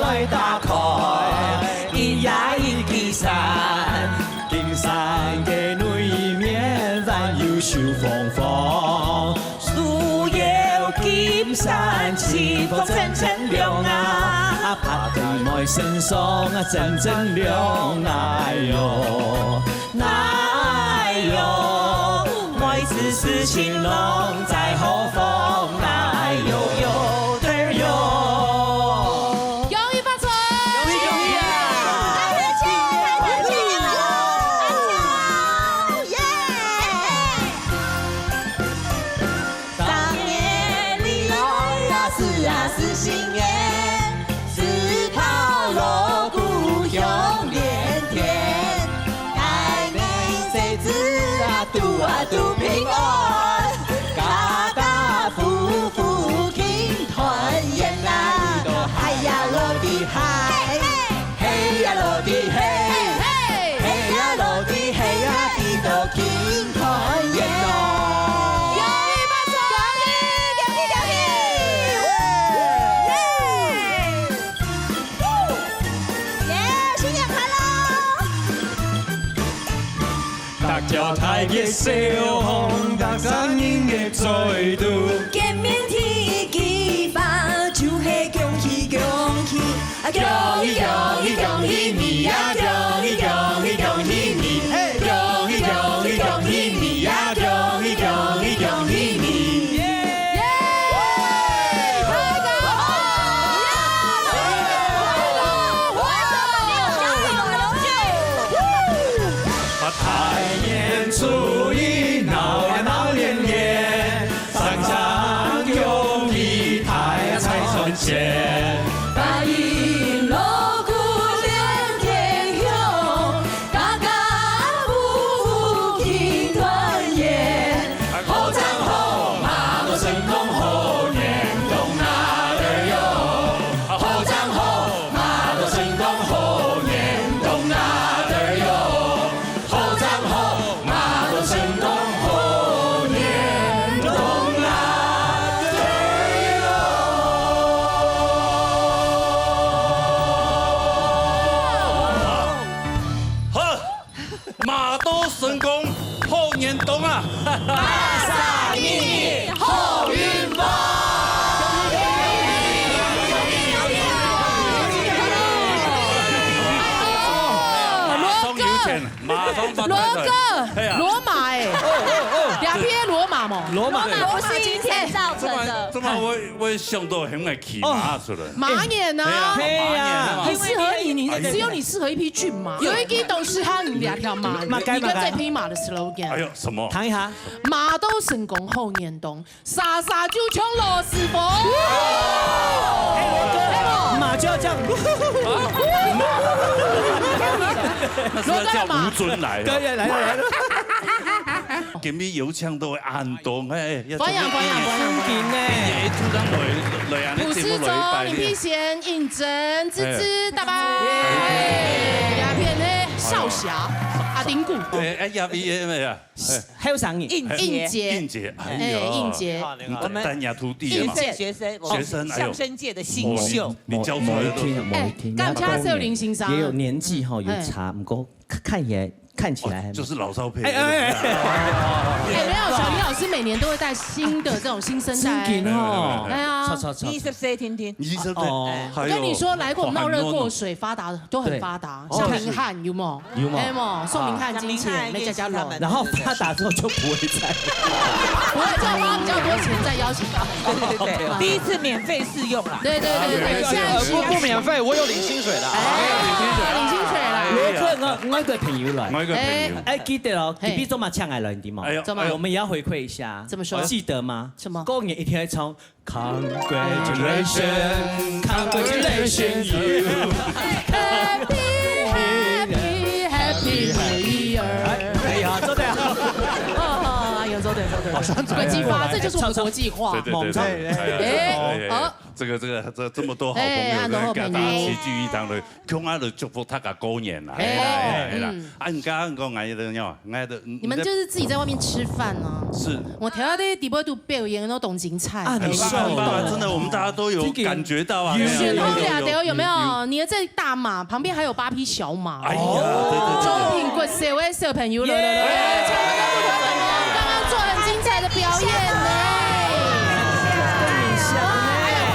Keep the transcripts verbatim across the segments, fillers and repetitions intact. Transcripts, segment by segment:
來打開，一呀一支山，金山个內面還有秀峰峰。樹有金山，清風陣陣涼啊，啊，白頭妹身上啊陣陣涼，哎喲。 哎喲，妹子事情攏在後方，哎喲喲嘚喲。恭喜發財！恭喜恭喜啊！大家請，大家請，耶！ 三月里來呀，是啊是新年，枝頭鑼鼓響連天，大人細子啊，都啊都平安，家家戶戶慶團圓啊，哎呀，鑼的嗨。 嘿呀，鑼的嘿，嘿，嘿呀，鑼的嘿呀，一到慶團圓咯。恭喜發財！恭喜，恭喜，恭喜！耶！耶，新年快樂！ 逐條大街小巷，逐儕人个嘴肚。見面第一句話就係恭喜恭喜，啊恭喜恭喜恭喜你呀，恭喜恭喜恭喜你，恭喜恭喜恭喜你呀，恭喜恭喜恭喜你。耶！ 啊，大年初一鬧呀鬧連連，三餐恭喜大財神仙。大人鑼鼓連天響，家家戶戶慶團圓。 好正好，馬到成功好年冬啊嘚喲。好正好，馬到成功好年冬啊嘚喲。好正好，馬到成功好年冬啊嘚喲。好。 馬到成功好年冬啊！馬上你好運旺！哦，馬上有錢，馬上發大財。羅哥，羅馬哎，兩匹羅馬嘛，羅馬，不是以前造成的。怎么我我想到很爱骑马出来。马眼啊，嘿呀，很适合你，你只有你适合一匹骏马。有一个董事他两条马，马该你跟这匹马的 slogan，哎呦，什么？谈一下，马到成功好年冬，煞煞就像老师傅。马就要这样，那是要叫吴尊来了。对，来了来了。今日有请到安东，哎，欢迎欢迎欢迎。哎，突然来来啊，普世你节目来一中，你必百年。先应征，吱吱，大家。鸦片呢，少侠，阿丁固，哎哎呀，V M 呀，还有啥人？应应杰，应杰，哎哎，呀，应杰，我们丹雅徒弟嘛，学生，学生，哎呦相声界的新秀。你教出来的都是哎，干家是有林先生，也有年纪哈，有差，不过看起来看起来还就是老少配。哎哎哎，哎，没有，小鱼老师每年都会带新的这种新生代，真紧哦，哎呀操操操你，十岁听听，你是不哦是？我跟你说，来过我们闹热过水，发达的都很发达，对像明翰有没有？有吗哎有没有？宋明翰金钱没加加卵，然后发达之后就不会再。不会再花比较多钱再邀请他。对对对，第一次免费试用啦。对对对对对，现在是不不免费，我有领薪水的。哎，领薪水啦。罗克，我我一个朋友来，我一个朋友，哎，记得哦，嘿你比做嘛抢来了，你知吗？哎呦怎么哎呦怎么样？我们也要回馈一下，怎么说记得吗？什么？过年一定要唱 Congratulations，Congratulations you。 Happy Happy Happy New Year。可以啊，做得啊。哦，有做对做对。马上转国际化，这就是我们国际化。对对对对，哎，哎，哎，哎，哦。这个这个这这么多好朋友，哎，很多好朋友。大家齐聚一堂的，共下就祝福大家过年啦，哎，哎，哎，嗯。啊，你刚刚讲俺的，俺的，你们就是自己在外面吃饭啊。是。我头下在底部都表演那种精彩。啊，你很棒，很棒，真的，我们大家都有感觉到啊，有，有，有，有，有，有没有？你的这大马旁边还有八匹小马。哎呀，对，对，对，对。中平国小的小朋友，来，来，来，来，刚刚做很精彩的表演呢。哎，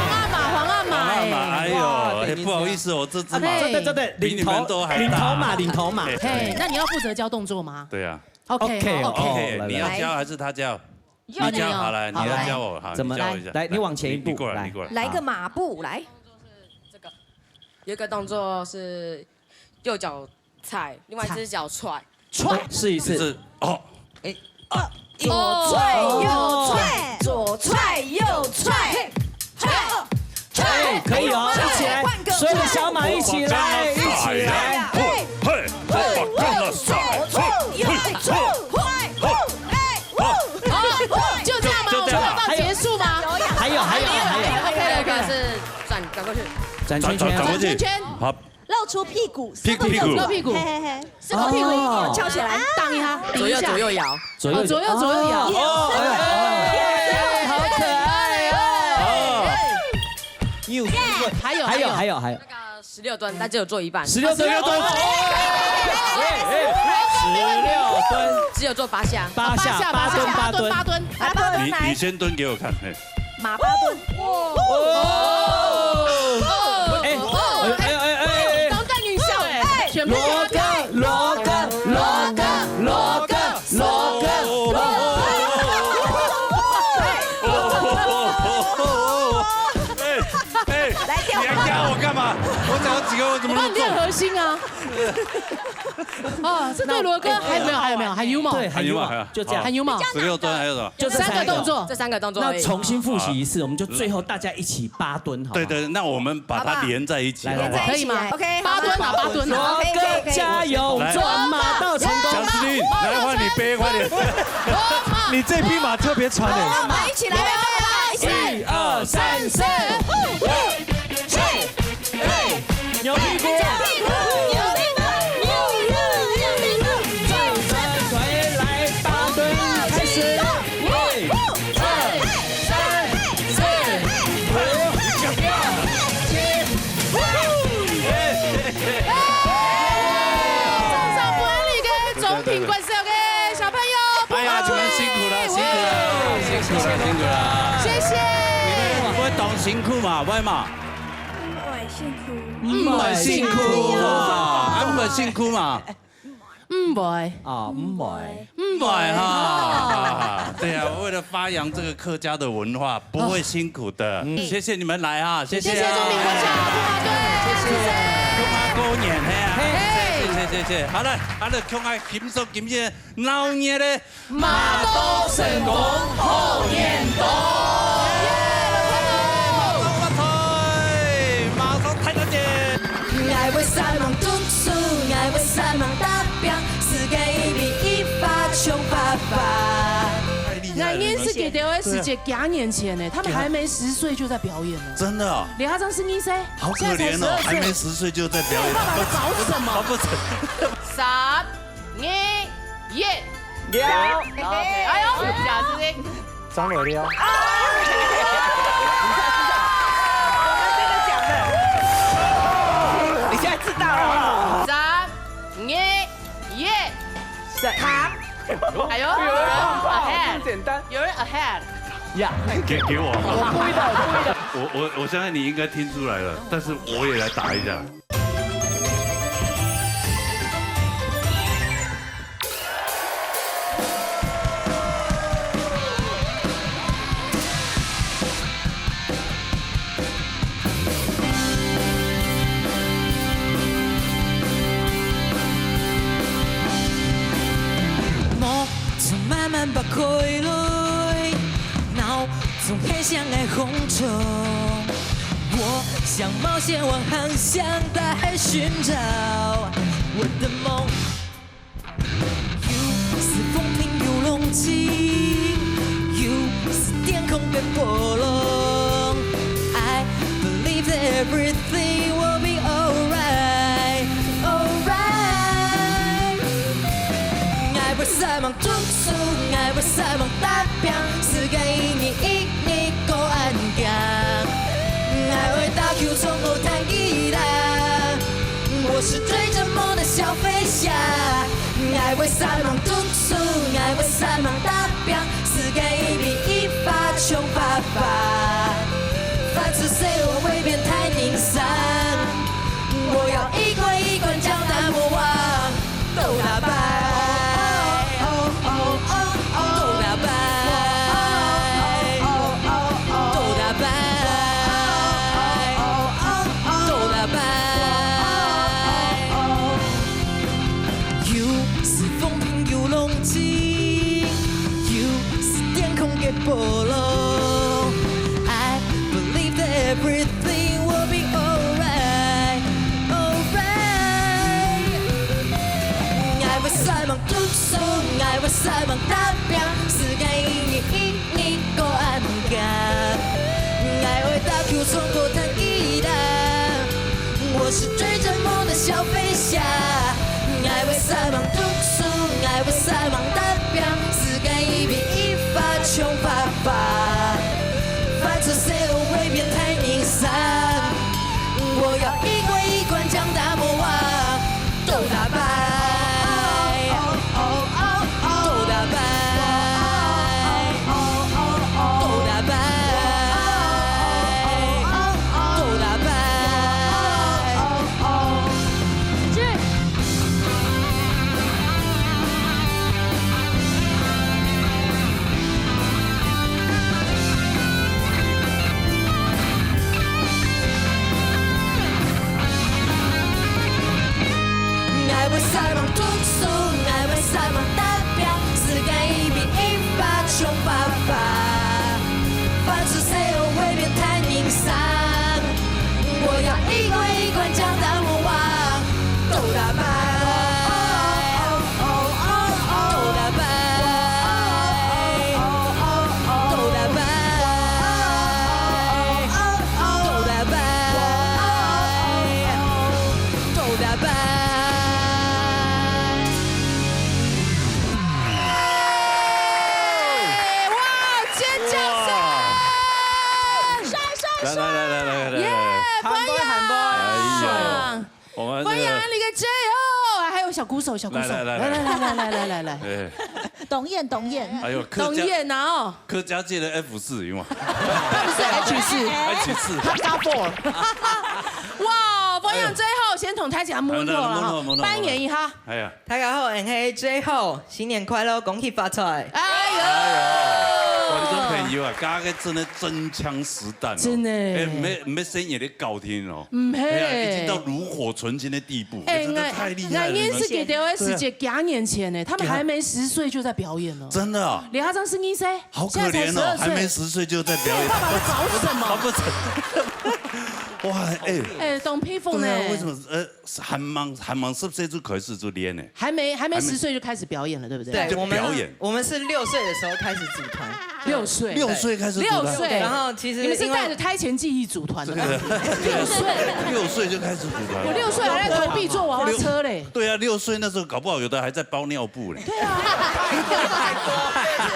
黄阿玛，黄阿玛，黄阿玛，哎。哎呦，哎，不好意思哦，这只马，哎，真的，真的，比你们都还大。领头马，领头马。嘿，那你要负责教动作吗？对啊。OK，OK，好，OK，来，来。你要教还是他教？你教，好，来，你要教我，好，怎么？你教我一下。来，来，你往前一步，你，你过来，来。你过来。来个马步，来。这个，有一个动作是右脚踩，另外一只脚踹。哦，试一试。是，哦。哎，啊，左踹右哦。踹，左踹右踹。嘿，嘿，哎，可以哦，一起来，换个，所有的小马一起来，一起来。嘿，嘿，左左右右，嘿，嘿，嘿。好，就这样吗？就这样。我们要放结束吗？还有，还有，还有，还有。OK，OK。这个是转，转过去。转圈圈。转，转，转过去。转圈圈。好。露出屁股，屁股，屁股。露屁股。嘿，嘿，嘿。这个屁股哦。翘起来。荡一下，顶一下。左右，左右摇。左右，哦，左右，左右摇。哦，哎，哎，哎，好可爱哦。哦。你有，还有，还有，还有，还有。还有。那个十六蹲，但只有做一半。十六蹲，十六蹲。哦。哎，哎，十六蹲。只有做八下。八下，八下，八蹲，八下，八蹲，八蹲。八蹲。来，八蹲来。你，你先蹲给我看，嘿。马八蹲。哦。哎，哎，哎，哎，哎，哎。当代女校，哎，全部给他看。罗哥，罗哥，罗哥，罗哥，罗哥，罗哥。哎，哎，来跳。你还压我干嘛？我只要几个，我怎么能做？我帮你练核心啊。哦，这对罗哥还有没有？还有没有？还有吗？对，还有吗？还有吗？就这样。还有吗？十六蹲还有什么？就这三个。三个动作。这三个动作而已。那重新复习一次，我们就最后大家一起八蹲，好不好？对，对，那我们把它连在一起，好不好？来，来，来。可以吗？OK，好。八蹲啊，八蹲啊。罗哥，可以，可以。加油，来。我们做马到成功。小司令，来换你背，快点。你这匹马特别喘欸。我们一起来，我们一起来。一二三四，嘿，嘿。 扭屁股。扭屁股，扭屁股，扭，扭，扭屁股。转，转，转，来，八蹲，开始。一，二，三，四，五，六，七，八。掌声欢迎个总品冠军个小朋友，哎呀，你们辛苦了，辛苦了，辛苦了，辛苦了。谢谢。你们不会当辛苦嘛？不会嘛？ 毋會辛苦。毋會辛苦啊，啊，毋會辛苦嘛？毋會。啊，毋會。毋會哈。對啊，為了發揚這個客家的文化，不會辛苦的。嗯。謝謝你們來哈，謝謝啊。謝謝中平國小，謝謝。中華過年，嘿啊。嘿。謝謝，謝謝，謝謝。好了，好了，共下慶祝今日鬧熱的 馬到成功好年到！耶！馬到發財，馬到大大隻！ 𠊎認識佢兜个時節幾年前呢，他們還沒十歲就在表演了。真的哦。你還真是二十歲，好可憐哦，現在才十二歲。還沒十歲就在表演。爸爸搞什麼？搞不成。三、二、一。了。OK，哎喲，假是的。張偉了。啊！我們真的假的？你現在知道了。三、二、一。 是糖。哎喲，有人 ahead，這麼簡單。有人 ahead。呀，給，給我。我故意的，我故意的。我，我，我相信你應該聽出來了，但是我也來打一下。 目珠慢慢擘開來，腦中黑箱个紅蟲，我像冒險王航向大海尋找我的夢。 有時風平有浪靜，有个波浪。I believe that everything will be alright, alright。I會煞猛讀書，I會煞猛打拚，世界一日一日過恁遽。I會打球，唱歌，彈吉他，我是追著夢的小飛俠。I會煞猛讀書，I會煞猛打拚，世界一米一發衝發發。凡是誰我會變太陽傘，我要一關一關將它莫忘。 多打擺，多打擺，多打擺，多打擺。有時風平有浪靜，有時天空个波浪。I believe that everything will be alright, alright。 I會煞猛讀書，I會煞猛打拚，世界一日一日過恁遽。I會打球，唱歌，彈吉他，我是追著夢的小飛俠。I會煞猛讀書，I會煞猛打拚，世界一米一發衝發發。凡是誰我會變太陽傘，我要一關一關將它莫忘。 多打擺，多打擺，多打擺，多打擺。I會煞猛讀書，I會煞猛打拚，世界一米一發衝發發。凡是誰我會變太陽傘，我要一關一關將它莫忘。多打擺，多打擺，多打擺。 哇，尖叫聲！哇！來，來，來，來，來，來。耶，歡迎！喊杯，喊杯。哎呀，我們這個歡迎𫣆俚个J.O，還有小鼓手，小鼓手。來，來，來，來。來，來，來，來，來，來，來。哎。董燕，董燕。哎呦，客家，董燕啊，哦。客家界的F四，有嗎？他不是H四。H四。他加four。哇，歡迎J.O，先同大家問好了哈，好的，問好，問好。扮演一下。哎呀。大家好，𫣆係J.O，新年快樂，恭喜發財。哎呦。哎呦，觀眾朋友啊，剛剛真的真槍實彈哦。真的。哎，沒，沒聲音的高聽哦。 毋係。哎呀，已經到爐火純青的地步，哎，真的太厲害了，𠊎，𠊎認識佢兜个時節，你們。對啊。幾年前呢，他們還沒十歲就在表演了。真的啊。李哈張是二十歲，好可憐哦，現在才十二歲。還沒十歲就在表演。這爸爸在搞什麼？他不成。哇，哎。哎，當佩服呢。對啊，為什麼？呃，還吂，還吂十歲就開始就練呢？還沒，還沒十歲就開始表演了，對不對？對，就表演。我們，我們是六歲的時候開始組團。 六歲。六歲開始組團。六歲。然後其實因為你們是帶著胎前記憶組團的嗎？這個，六歲。六歲就開始組團了。我六歲還在投幣坐娃娃車嘞。六，對啊，六歲那時候搞不好有的還在包尿布嘞。對啊。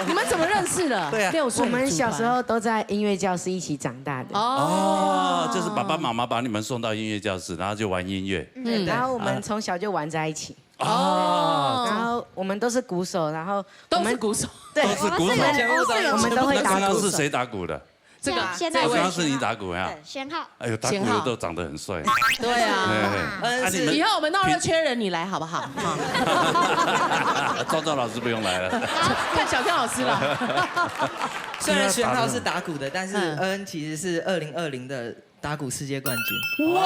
你們怎麼認識的？對啊。六歲組團。我們小時候都在音樂教室一起長大的。哦。哦，就是爸爸媽媽把你們送到音樂教室，然後就玩音樂。嗯。然後我們從小就玩在一起。 哦。然後我們都是鼓手，然後我們，都是鼓手。對，都是鼓手。我們，我們都會打鼓。剛剛是誰打鼓的？這個，現在，這位。剛剛是你打鼓呀？對，賢浩。哎呦，打鼓的都長得很帥。賢浩。對啊。哎，哎，啊，你們以後我們鬧熱缺人，你來好不好？哈。趙趙老師不用來了。看小天老師了。雖然賢浩是打鼓的，但是恩其實是二零二零的 打鼓世界冠軍。哇！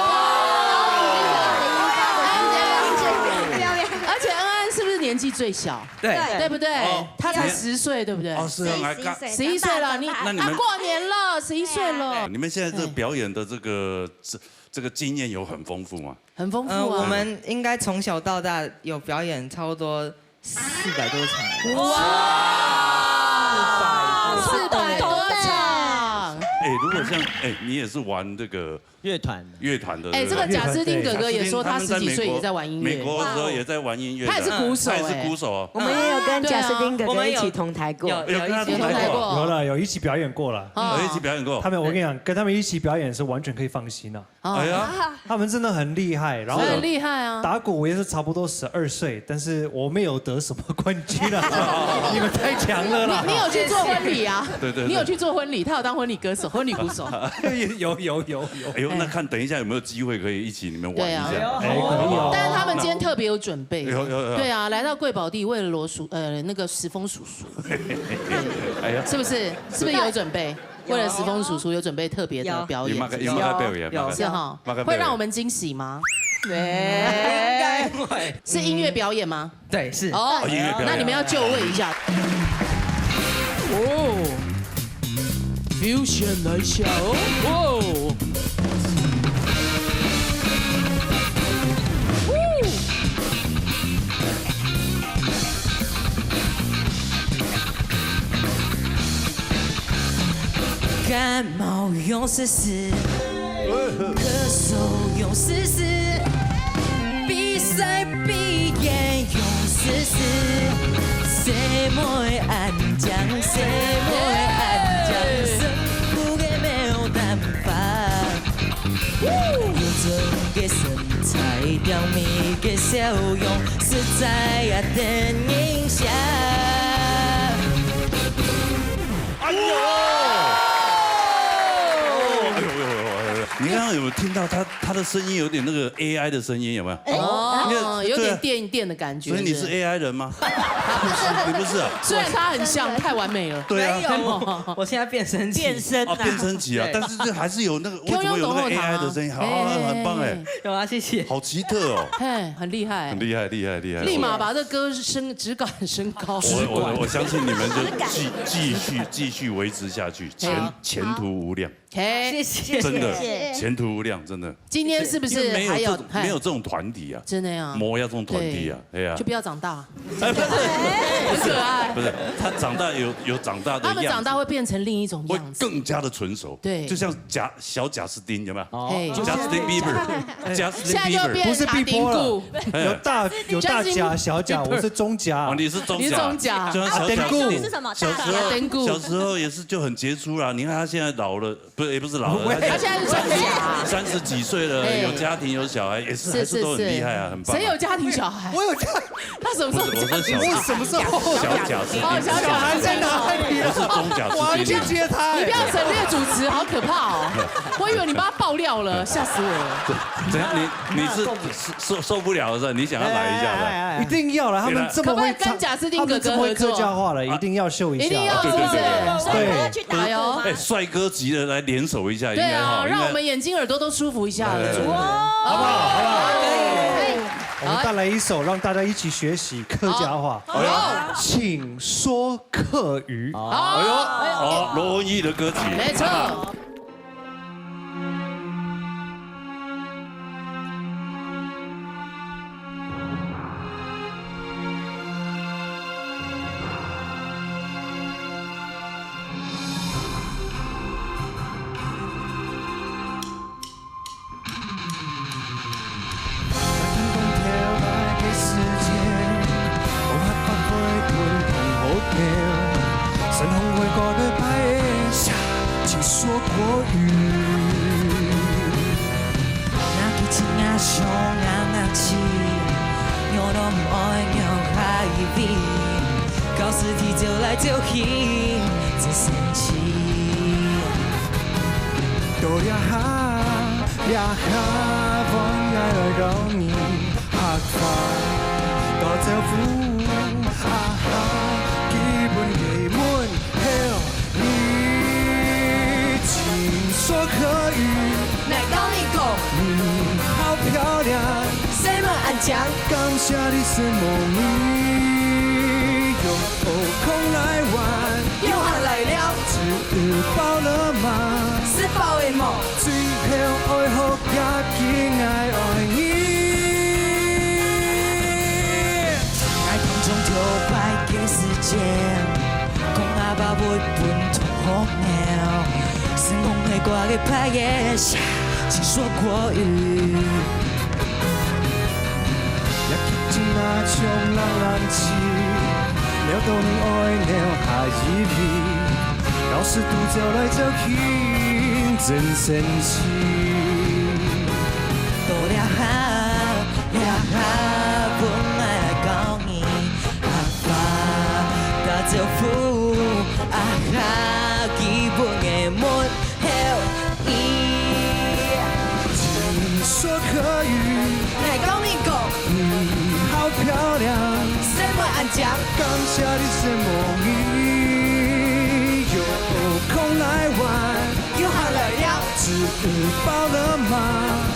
而且恩恩是不是年紀最小？對。對不對？哦。他才十歲，對不對？哦，是啊，來，剛，十一歲了，你，那你們，啊，過年了，十一歲了。哎，你們現在這個表演的這個，這，這個經驗有很豐富嗎？很豐富啊。呃，我們應該從小到大有表演差不多四百多場。哇！四百多場。哎，如果像，哎，你也是玩这个乐团的。乐团的，哎，对不对？这个贾斯汀哥哥也说他十几岁也在玩音乐。美国的时候也在玩音乐的。他也是鼓手，他也是鼓手哦。哎。我们也有跟贾斯汀哥哥一起同台过。对啊。有，有一起同台过。有跟他同台过。有了，有一起表演过了。哦。有一起表演过。他们，我跟你讲，跟他们一起表演是完全可以放心了。哦。哎呀。他们真的很厉害，然后很厉害啊。打鼓我也是差不多十二岁，但是我没有得什么冠军啊。你们太强了啦。你，你有去做婚礼啊？对，对，对。你有去做婚礼，他有当婚礼歌手、婚礼鼓手。有，有，有，有。哎呦，那看等一下有没有机会可以一起你们玩一下。对啊。哎，可以哦。但是他们今天特别有准备。有，有，有。对啊，来到贵宝地为了罗叔，呃，那个时峰叔叔。哎呀。是不是？是不是有准备？为了时峰叔叔有准备特别的表演。有。有没有，有没有表演？有。是哈，有没有表演？会让我们惊喜吗？对。应该会。是音乐表演吗？对，是。哦，哦，音乐表演。那你们要就位一下。哦，fusion来一下哦，哦。感冒用试试，咳嗽用试试，鼻塞鼻炎用试试。細妹恁靚，細妹恁靚，辛苦个無辦法。有種个身材，吊尾个笑容，實在也得人惜。哎呦！哎呦，哎呦，哎呦，哎呦，你刚刚有没有听到他，他的声音有点那个A I 的声音，有没有？哎。哦，你看，有点电电的感觉，对啊。所以你是 A I 人吗？他不是。你不是啊？虽然他很像，太完美了。对啊。没有，我现在变声期。变声啊。哦，变声期啊，对。但是这还是有那个，为什么有那个 A I 的声音？好，哎，很棒哎。有啊，谢谢。好奇特哦。嘿，很厉害。很厉害，厉害，厉害。立马把这歌升，质感升高。我，我，我相信你们就继，继续，继续维持下去，前，好。前途无量。嘿。谢谢。真的，谢谢。前途无量，真的。今天是不是因为没有这种，还有，嘿。没有这种团体啊，真的呀。没有这种团体啊，对。哎呀。就不要长大。哎，不是，很可爱。不是，他长大有，有长大的样子。他们长大会变成另一种样子。会更加的成熟。对。就像贾，小贾斯汀，有没有？哦。嘿。Justin Bieber，Justin Bieber。现在就变不是 Bieber 了。卡丁古。哎。有大，有大贾、小贾，我是中贾。哦，你是中贾。你是中贾。就像小贾斯汀，你是什么？小时候，大贾。小时候也是就很杰出啦。你看他现在老了，不是，也不是老了，他现在是中贾。三十几岁了，哎。有家庭有小孩，也是，是，还是都很厉害啊，是，是。很棒啊。谁有家庭小孩？我有家，他什么时候有家庭小孩？不是，我说小，我什么时候？小贾斯汀。哦，小贾斯汀。小孩在哪里啊？不是中贾斯汀。我要去接他欸。你不要省略主持，好可怕哦。我以为你把他爆料了，吓死我了。怎样？你，你是受，受不了是吧？你想要来一下的？哎，哎，哎，哎。一定要啦，他们这么会唱，可不可以跟贾斯汀哥哥合作？他们这么会客家话了，一定要秀一下。一定要，是不是？对，对，对，对。对。帅哥去打鼓吗？哎，帅哥级的来联手一下，对啊，应该哈，应该。让我们眼睛耳朵都舒服一下了。哎，哎，哎。好不好？好不好？可以，可以。我们带来一首让大家一起学习客家话。好。哎呦。请说客语。好。哎呦，好，罗文义的歌曲。没错。到這下，這下，換𠊎來教你客話，打招呼，啊哈，基本个問候。你請說客語，來教你講。你好漂亮，細妹恁靚，感謝你承蒙你。有空來玩，有閒來尞。 吃飽了嗎？食飽吔無？最後愛學一句𠊎愛你。𠊎當初頭擺个時節，講阿爸會分同學笑，成功挂个牌也下，请说国语。也去进那冲浪浪去，撩到你爱撩下一米，老师都叫来叫去，真生气。到了下，了下，本来来教你，阿爸打招呼，啊哈，基本的问 后一。请说客语。来讲一个。你好漂亮。什么安讲？感谢你什么你有空来玩。有好来了。吃饱了吗？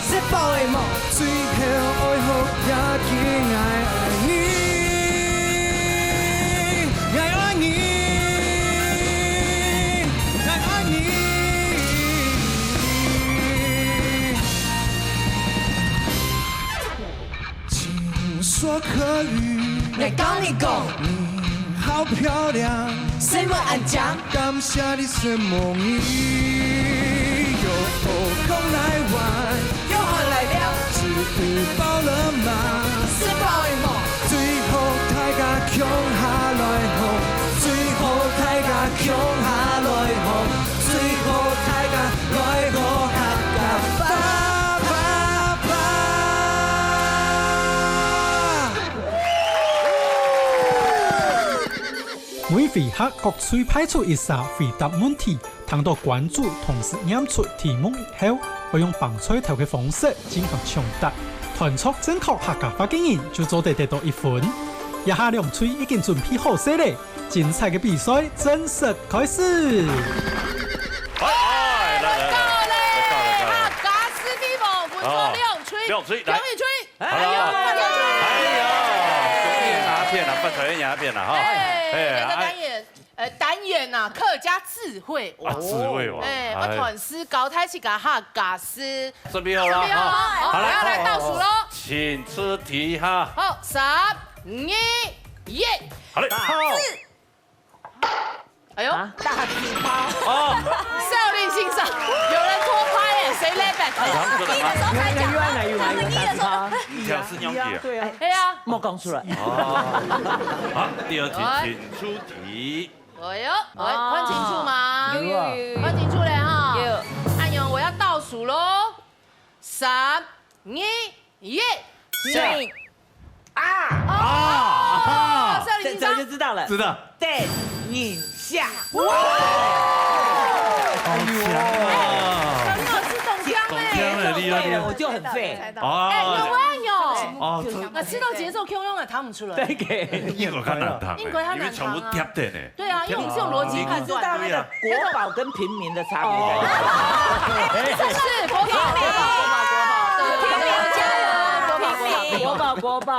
吃饱了吗？最后爱好也给爱你。 请说客语。来讲一讲。你好漂亮。什么安讲？感谢你什么你有空来玩。有好来了。吃饱了吗？吃饱了吗？最后大家共下来吼，最后大家共下来吼，最后大家来吼，哈哈哈哈哈。每回合各隊派出一儕回答問題，聽到觀眾同時唸出題目以後，會用挷菜頭个方式進行搶答。斷著正確客家話个人就做得得到一分。這下兩隊已經準備好勢咧，精彩个比賽正式開始！哎，來，來，來，來，來，來，來。客家四面佛，分做兩隊，哦，兩隊，來。兩隊。 哎呀，哎呀，哎呀，哎呀，發財的影片了，發財的影片了哈。哎，哎，這个單元，呃，單元啊，客家智慧。啊，智慧王。哎，哎。我同事交代自家客家事。準備好了哈。準備好，好，好，來，我要來倒數囉。請出題哈。好，三、二、一。好嘞。四。 哎呦，啊？大字包。哦。少林先生，有人偷拍耶，誰来摆？他们一的时候才讲啊，他们一的时候，你讲是用笔啊？对啊，哎呀，莫讲出来。哦。好，第二题，哎。请出题。哎呦，哎，哦。看清楚吗？有啊。看清楚了哈。有。哎呦，我要倒数喽。三、二、一。请。 啊！哦，少林寺。这，这就知道了。知道。等一下。哇！好强啊！小林老师懂腔欸。懂腔欸，厉害，厉害。对了，我就很废。哦。哎，有啊，有。哦，这，那吃到节奏，Q用也弹不出来。对，给。英国较难弹欸，因为它难弹啊。因为全部疊的呢。 对啊，因为我们是用逻辑判断。你知道那个国宝跟平民的差别在哪里？哦。哎，是，是，国宝，国宝，国宝，国宝，对，平民，加油，国宝，国宝。国宝，国宝。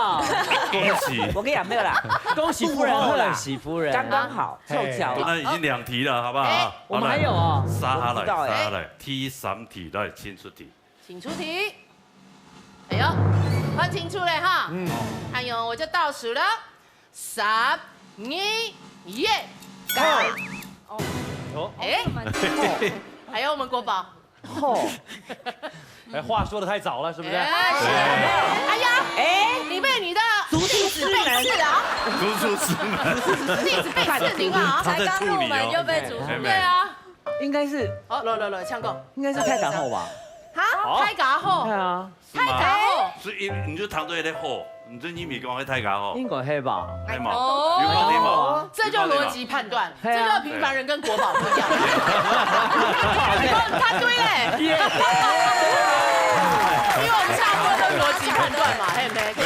恭喜。我跟你讲，没有啦。恭喜夫人，贺喜夫人。刚刚好，凑巧。嘿。那已经两题了，好不好？哎。我们还有哦。杀下来，我不知道哎。杀下来，第三题，来，请出题。 请出题。哎呦，看清楚了哈。嗯。哎呦，我就倒数了。三、二、一，开。哦。哎，还有我们国宝。吼。哎，话说得太早了，是不是？哎，是啊。哎呀，哎，你被你的弟子背刺啊。逐出师门。弟子背刺您啊。他在吐你哦。才刚入门就被逐出。哎，没有。对啊。 应该是，好，来，来，来，唱歌。应该是太港后吧？哈？好。太港后？对啊。是吗？太港后。所以你就唱对了吼，你这英语讲会太港后。应该黑吧？系嘛？哦。有讲对嘛？这叫逻辑判断，嘿啊。这叫平凡人跟国宝不一样。你看他对嘞。耶。因为我们唱歌都是逻辑判断嘛，嘿不对？他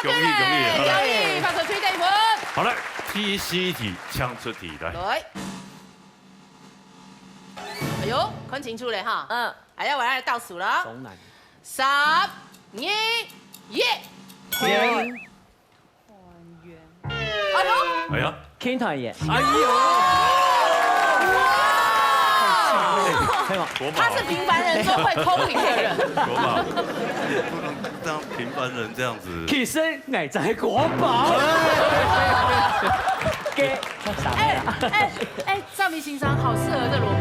对了，恭喜，恭喜。恭喜，发财，吹电一分。好了，第四题，请出题来。来。 哎呦，看清楚了哈。嗯。哎呀，我要来倒数了。中南。三、二、一。天。哎呦。天团圆。哎呦。哇！哎，国宝。他是平凡人中会通灵的人。国宝，不能这样平凡人这样子。其实矮仔国宝。个。哎哎哎，赵明先生好适合这萝卜，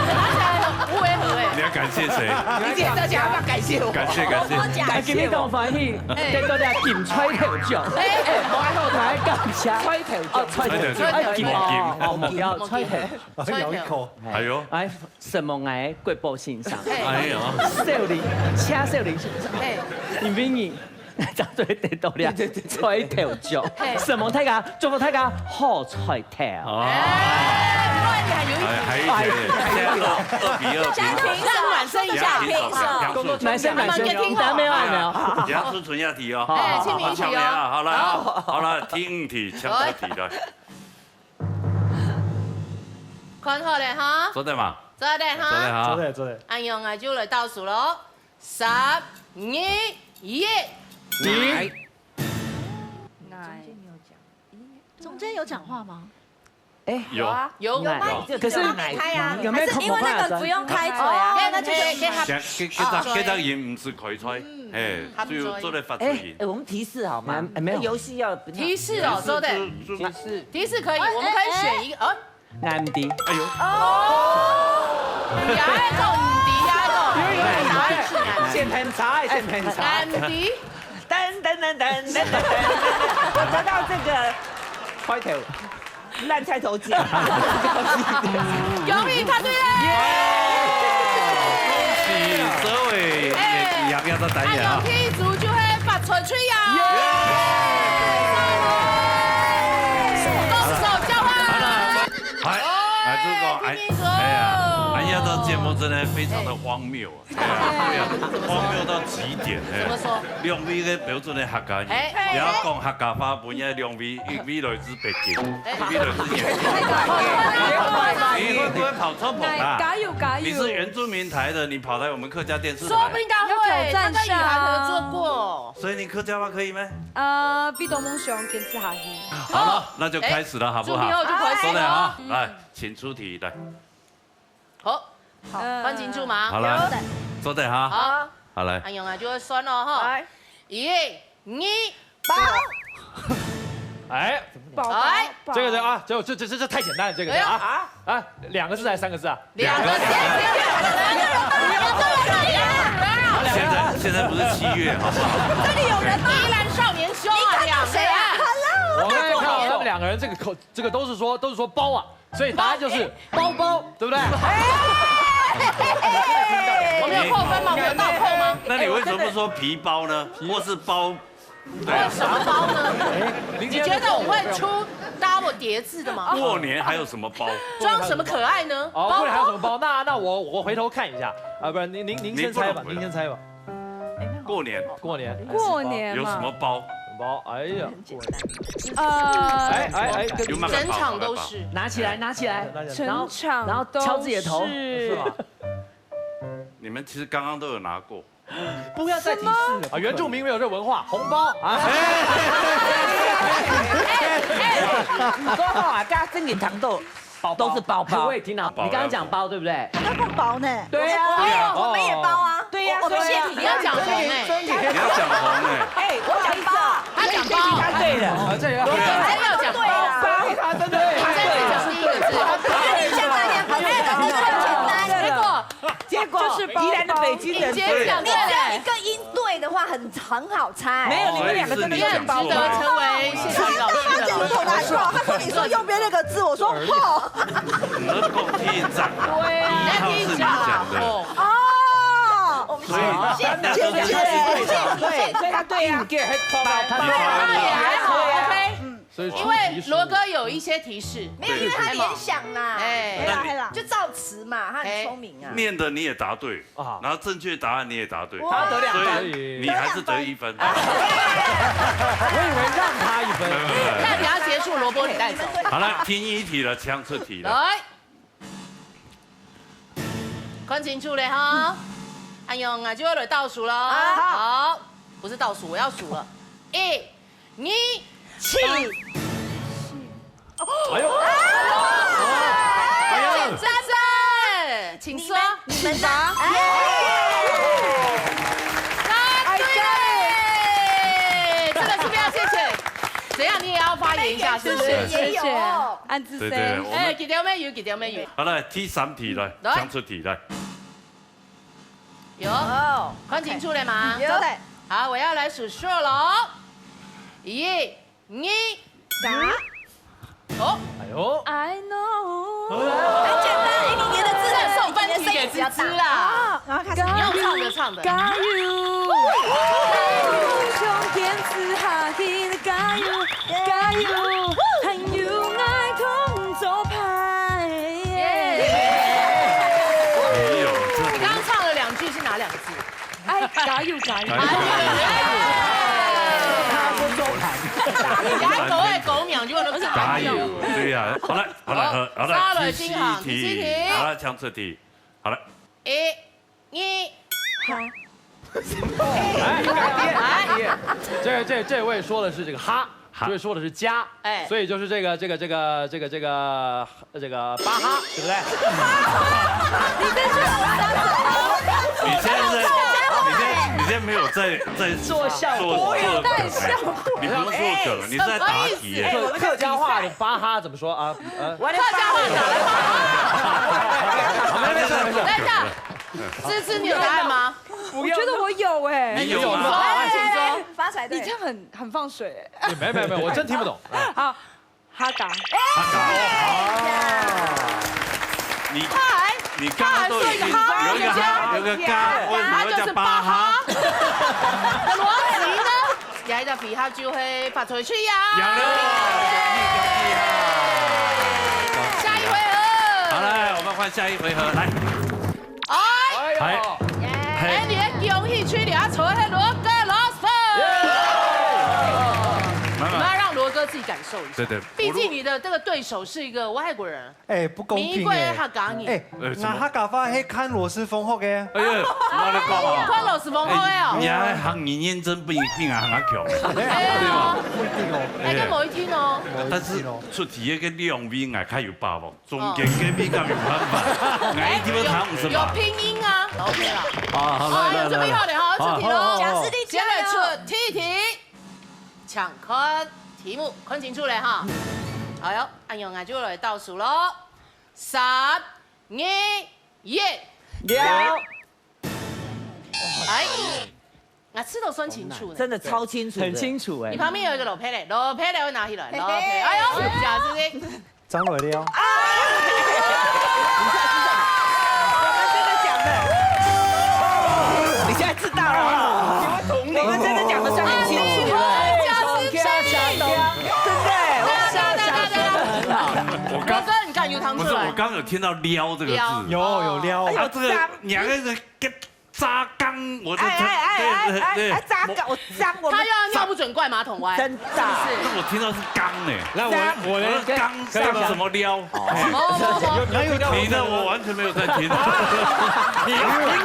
拿起来很不违和哎。你要感谢谁？你姐在家要感谢我。感谢感谢。我讲感谢我。欢迎，哎。得到了金菜头奖。哎哎，我还好，我还感谢。菜头奖。哦，菜头奖。菜头奖。哎，金哦哦，目标菜头。咬一口。哎呦。哎，承蒙𠊎國寶先生。哎。哎呦。少林，请少林先生。哎。因为你 正做得到了，对对对对。菜头獎。嘿。承蒙大家，祝福大家好彩头。哦。哎，不过你还有一题。哎，还有一题，哎，现在二，二比二平手。现在平手啊，暖身一下。现在平手，平手。暖身，暖身，你打没有？没有。好。杨春春要题哦。好，哎，好，好，清明题哦。好，好了，好了，听题，请出题来。看好了哈。做得吗？做得哈。做得哈。做得，做得。恁樣啊，就來倒數咯。 三、二、一。你。中间有讲话吗？哎，有啊。有。有吗？可是有没有开啊？有没有还是因为那个不用开嘴啊？哦，那就可以，可以。先，给，给他，哦，给他音，不是开嘴，嗯，哎，就做得发出音。哎，哎，我们提示好吗？哎，没有。游戏要提示哦，说的。提示。提示可以，我们可以选一个，哦， 𠊎毋知。哎呦。哦，也愛講毋知，也愛講。有，有，有，有。先很差，先很差。𠊎毋知。噔噔噔噔噔噔噔。我得到这个开头，烂菜头奖。恭喜答对了。恭喜这位，哎，杨杨的导演啊。哎，有第一组就会发出去呀。耶！动手交换。好了。 哎，哦，哎，这个，哎，哎，听听说。哎呀，哎呀，这节目真的非常的荒谬啊！哎呀，对啊，荒谬到极点，哎。怎么说？两位个标准的客家人，哎，哎，也要讲客家话，分人两位，一位来自北京，哎，一位来自远方。哎，你会不会跑错棚啊？加油，加油。你是原住民台的，你跑来我们客家电视台。说不定他会，要挑战一下。他跟雨涵合作过。所以你客家话可以吗？呃，比多梦想坚持下去。好了，那就开始了，好不好？哎，准备好就开始了。好的啊，来。 请出题，来。好，好，关金柱吗？好了，坐等哈。好，好，来。哎呦啊，就会酸了哈。来，一、二，包。哎，包，哎，包。这个人啊，这这这这这太简单了，这个人啊，哎呀，啊，两个字还是三个字啊？两个字。现在现在不是七月，好不好？这里有人吗？宜兰少年兄啊，两个字。Hello，我刚才看到他们两个人这个口，这个都是说都是说包啊。 所以答案就是包包，对不对？我没有扣分吗？我有倒扣吗？那你为什么不说皮包呢？或是包？对啊。什么包呢？哎，你觉得我会出double叠字的吗？过年还有什么包？装什么可爱呢？哦，过年还有什么包？那那我我回头看一下啊，不然您您您先猜吧，您先猜吧。 过年。过年。过年嘛。有什么包？包，哎呀，过年。呃，哎哎哎，有没有包？整场都是。拿起来，拿起来，然后，然后敲自己的头。是吧？你们其实刚刚都有拿过。不要再提示了。啊，原住民没有这文化，红包啊。哎，哎，哎，讲好啊，大家真个糖豆。 都是包包。我也听到，你刚刚讲包，对不对？那不包呢？对啊。我们也，我们也包啊。对呀，我们所以你要讲红欸。你要讲红欸。哎，我讲包。他讲包。他对了。啊，这个要，对啊，他要讲包。对啊。他真的，他真的讲第一个字。你先拿两个，那个，那个，那个，结果 结果就是包包。宜兰的北京人，你直接讲对了。你只要一个音对的话，很，很好猜。没有，你们两个真的是包包。所以是你讲错了。你很值得成为现场老师的老师。他讲不同的，他说你说右边那个字，我说吼。你的狗屁长。对啊，一号是你讲的。哦。哦，我们所以谢谢，谢谢，谢谢，谢谢，对，所以他对啊。你发问。那也还好，OK。嗯。 所以出题是因为罗哥有一些提示。没有，因为他联想啦。哎。对啦，对啦，就造词嘛，他很聪明啊。念的你也答对，啊。然后正确答案你也答对，哇。他得两分。所以你还是得一分。我以为让他一分。没有，没有，没有。那你要结束，罗伯你带走。好了，听一题了，请出题了。来。 看清楚了哈。哎呦，那就要来倒数了。啊。好，不是倒数，我要数了。一、二、七。哎呦。哎呦。真是，请说。你们，你们呢？哎。答对了。这个是不是要谢谢？怎样，你也要发言等一下，是不是？也有。安之森。對，對，對，我們，哎，幾條沒有，幾條沒有。好，來，第三題，來，來。請出題，來。有，哦，看清楚了嗎？有。好，我要來數數了哦。一、二、三。哦，哎呦。I know。很簡單，一年的字，送分你也是字啦。啊，然後開始。你用唱的，唱的。加油，加油，加油，加油，加油，還有愛同做伴。耶！哎呦，這你剛剛唱了兩句，是哪兩個字？哎，加油，加油。哎呀，他是做伴。加油，狗仔狗秒就能加油。加油，對呀，好來，好來，好，好來，沙雷進行，第七題。第七題。好來，請出題。好來。一、二。哈。哎，這，這，這位說的是這個哈，哈。這位說的是加，哎。所以就是這個，這個，這個，這個，這個，這個巴哈，對不對？你現在，你現在，你現在沒有在，在做效果。做，做梗，你不用做梗，你是在答題耶。哎，什麼意思？客，客家話的巴哈怎麼說啊？呃，我的客家話哪來巴哈？沒有，沒有，沒有，沒有。等一下，芝芝，你有答案嗎？我覺得我有哎。你有嗎？來，來，來，請說。發財，對。你這樣很，很放水哎。沒有，沒有，沒有，我真聽不懂。好，哈嘎。哈嘎。哎呀。你，他還，你剛剛都已經有一個哈，有一個嘎，為什麼要叫巴哈？邏輯呢？ 這隻回合就係發財水啊！贏了！下一回合。好，來，我們換下一回合，來。哎，哎，哎，你的恭喜吹了，坐係羅哥老師。慢慢。我們要讓羅哥自己感受一下。對，對。畢竟你的這個對手是一個外國人。 哎，不公平哎。美國的客家人。哎，呃，什麼？𠊎客家話係看羅斯峰學个。哎呀，哪裡講啊？看羅斯峰學个哦。哎，你還學語言真比，比𠊎還較強，哎呀，對吧？不一定哦。哎，跟某一天哦。但是出題个兩位𠊎較有把握，中間个比較有辦法。哎，𠊎一定會談五十吧。有拼音啊，OK啦。啊，好，來，哦，來，來，有準備好了哈，出題嘍。好，好，好，好。賈斯汀，加油。現在出第一題。 請看題目，看清楚了哈。好喲，恁樣𠊎就來倒數囉。三、二、一。了。哎，𠊎試著算清楚呢。真的超清楚的。很清楚哎。你旁邊有一個老朋友，老朋友會拿起來，嘿嘿。老朋友，哎喲，賈斯汀。 張偉亮。啊！我們真的講的，你現在知道了哈。我們真的講的算很清楚，對不對？對不對？我剛，羅哥，你敢有聽出來？不是，我剛有聽到撩這個字。撩。有，有撩。哎呦，啊，這個，你還在這個 炸鋼，我就，哎，哎，哎，哎，對，對，哎，哎，炸鋼，我脏，我們他又要尿不准灌馬桶歪，真的。是不是？那我聽到是鋼呢。那我，我呢？我說鋼，可以嗎？鋼什麼撩？哦，不，不，不。哪有你的我完全沒有在聽。你聽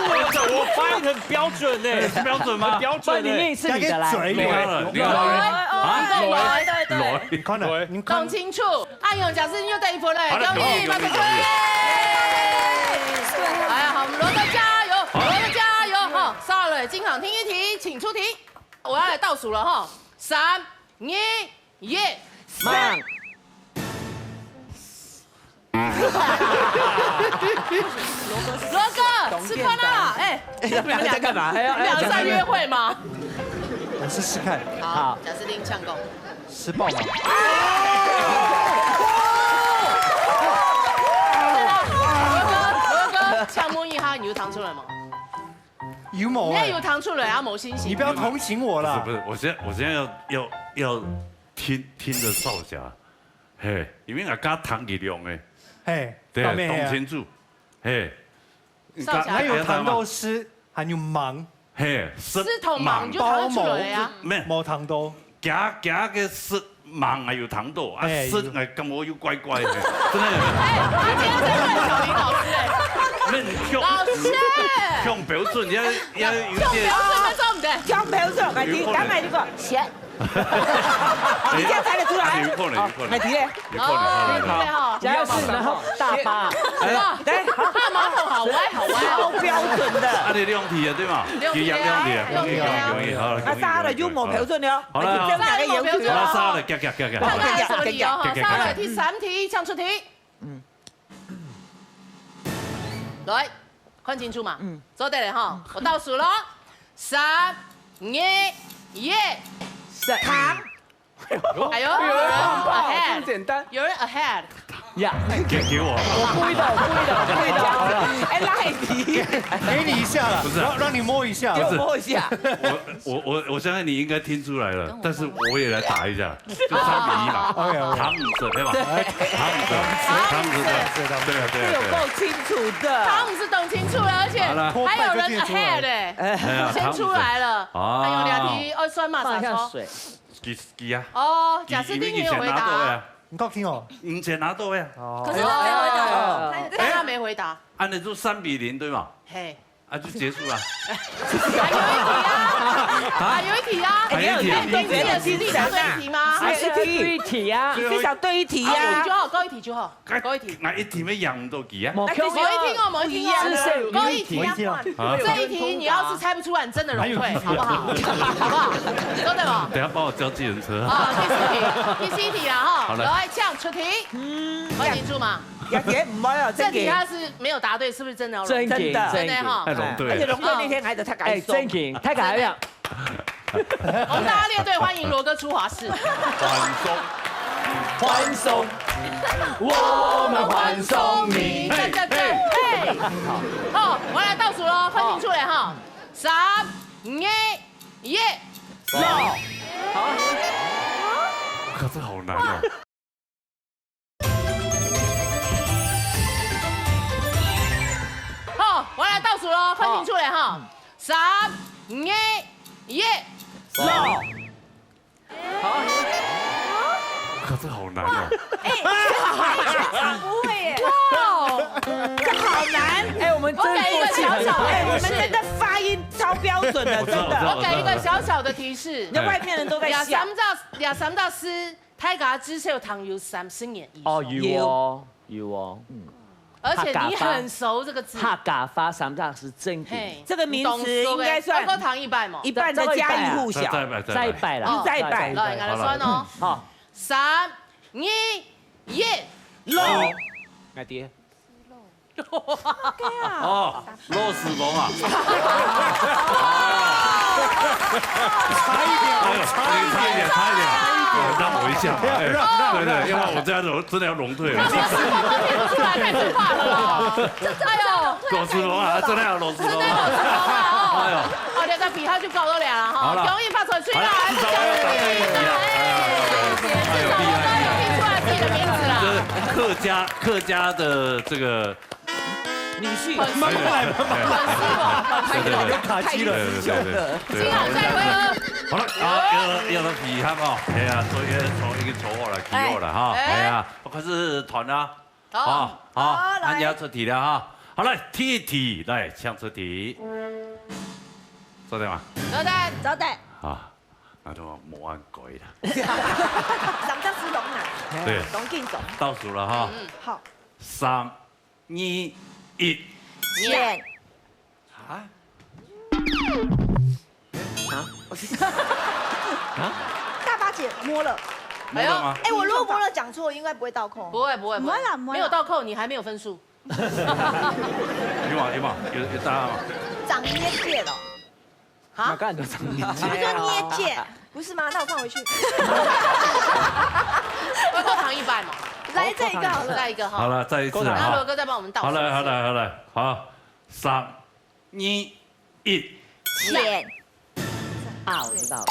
我的，我發音很標準呢。標準嗎？標準呢。不然你念一次你的來。該個嘴有沒有？有啊。啊？對，對，對，對。你看了，你看。講清楚。 哎喲，賈斯汀又得一分了，好了，恭喜，恭喜，恭喜，恭喜。哎呀，好，我們羅哥加油，羅哥加油哈！上來，進場聽一題，請出題。我要來倒數了哈，三、二、一，上。羅哥，吃飯了啦，哎，哎，你們兩個，在幹嘛？你們兩個在約會嗎？我試試看。好，好。賈斯汀嗆講。 吃飽嗎？羅哥，羅哥，請問一下，你有聽出來嗎？有無欸？你有聽出來啊，無信心。你不要同情我啦。不是，不是，我現在，我現在要，要，要聽，聽著少俠，嘿，因為𠊎剛聽佢兩个，嘿，對，當咩啊？當清楚，嘿。 少俠。還有糖豆絲，還有芒。嘿，食，食同芒就糖得出來啊。包芒。咩？無糖豆。佢，佢个食芒還有糖豆，啊，哎，食，哎，感覺又怪怪个，真的。哎，他今天真的很小林老師哎。咩，你講，老師哎。講標準，要，要有點，講標準那種的。講標準，來，你，剛才你講，切。你这样猜得出来？有可能，有可能。哎，对耶。有可能，哦，对，对，对。对，好。假如是，然后大巴。哎，哇，来，好。大马桶好歪，好歪哦。超标准的。啊，你兩題啊，对吗？兩题啊，有，有，有，有，有，好了，那杀了就没标准了。好了，哎，就这样两个要求了。好了，杀了，加，加，加，加。看看有什么理由哈，杀了，第三题，请出题。 来，看清楚嘛。嗯。做得了哈，我倒数咯，三、二、一。糖。哎呦，有人 ahead，这么简单。有人 ahead。呀，给，给我。我故意的，我故意的，我故意的。哎，赖皮。给你一下了，不是啊。让，让你摸一下。给我摸一下。我，我，我，我相信你应该听出来了，但是我也来打一下。 就三比一嘛。OK，OK。糖毋食，对吧？对。糖毋食，糖毋食，对，对啊，对啊，对啊。这有够清楚的。糖毋食懂清楚了，而且好了。还有人 ahead 嘞，哎呀，先出来了。糖毋食。啊。还有两题，哦，算嘛，放下水。几，几啊？哦，贾斯汀也有回答。你，你以前拿到的啊？你讲听哦。以前拿到的啊。哦。可是他没回答。哎。但他没回答。按理说三比零，对吗？嘿。 啊，就结束了。还有一题啊，还有一题啊。哎，你要有定定的实力才对一题吗？还是对一题啊？最后一，至少对一题啊。高一题就好，高一题就好，高一题。那一题没养到几啊？某一题哦，某一题哦，不一样的。高一题啊。啊。这一题你要是猜不出来，你真的荣退，好不好？好不好？真的哦。等下帮我叫计程车。啊，第四题，第四题啦哈。好，来。来，请出题。嗯，看清楚嘛。 也，也毋会哦，这题他是没有答对，是不是真的要荣退？真的，真的哈。哎，荣退。而且荣退那天还得太感动。哎，真的，太感动了。我们大家列队欢迎罗哥出华视。欢送，欢送，我们欢送你。对，对，对，嘿。好，我来倒数喽，看清楚了哈。三、二、一。走。好。可是好难哦。 好，我来倒数喽，看清楚了哈。三、二、一。走。好。可是好难哦。哎，全场不会耶。哇哦，这好难。哎，我们真的默契很好。我给一个小小的提示。哎，我们真的发音超标准的，我知道，真的。我知道，我知道。我给一个小小的提示。那外面人都在笑。两三道，两三道诗， 大家至少聽有三十年以上。哦，有哦，有哦。嗯。而且你很熟這個字。客家話三隻字正經。嘿，這個名詞應該算你當熟的。要過聽一擺無？一半的家喻戶曉。再，再一擺，再一擺。再一擺啦。哦，再一擺。來，𠊎來算哦。好。三、二、一。老。𠊎知。 哦，老師傅啊。差一點，哎呦，差一點，差一點，差一點。哎，讓我一下嘛，哎，讓，讓，對，對，讓。要不然我這樣子真的要榮退了。老師傅都聽不出來，太可怕了啦。哎呦，老師傅啊，真的要老師傅啊。真的老師傅啊，哦。哎呦。哦，你的比他就高了兩啊，哈。好了。恭喜發財，出來，好了，至少要有，哎，哎，哎，哎，哎，哎，有聽出來自己的名字啦。這是客家，客家的這個 女婿。慢慢來，慢慢來。對，對，對。對，對，對，對。幸好在位了。好了，啊，要，要到題目哦。哎呀，做一個，從一個錯誤來起好了哈。哎。哎呀，我開始團了。好。好，好，好，來。恁樣出題了哈。好，來，第一題，來，請出題。做得嗎？做得。做得。啊，那就無恁改了。三隻字攏難。對。攏緊張。倒數了哈。嗯。好。三、 二、一。錢。啊？啊？啊？大巴姐摸了。摸了嗎？哎呦。哎，我如果摸了講錯，應該不會倒扣。不會，不會，不會。不會啦，不會啦。沒有倒扣，你還沒有分數。有嗎？有嗎？有，有答案嗎？長捏戒了。 啊？哪个人都长年纪。不是说捏戒，不是吗？那我放回去。要多糖一半嘛。来这一个好了。再一个哈。好了，再一次啊。那罗哥再帮我们倒数一次。好了，好了，好了，好，三、二、一。钱。啊，我知道了。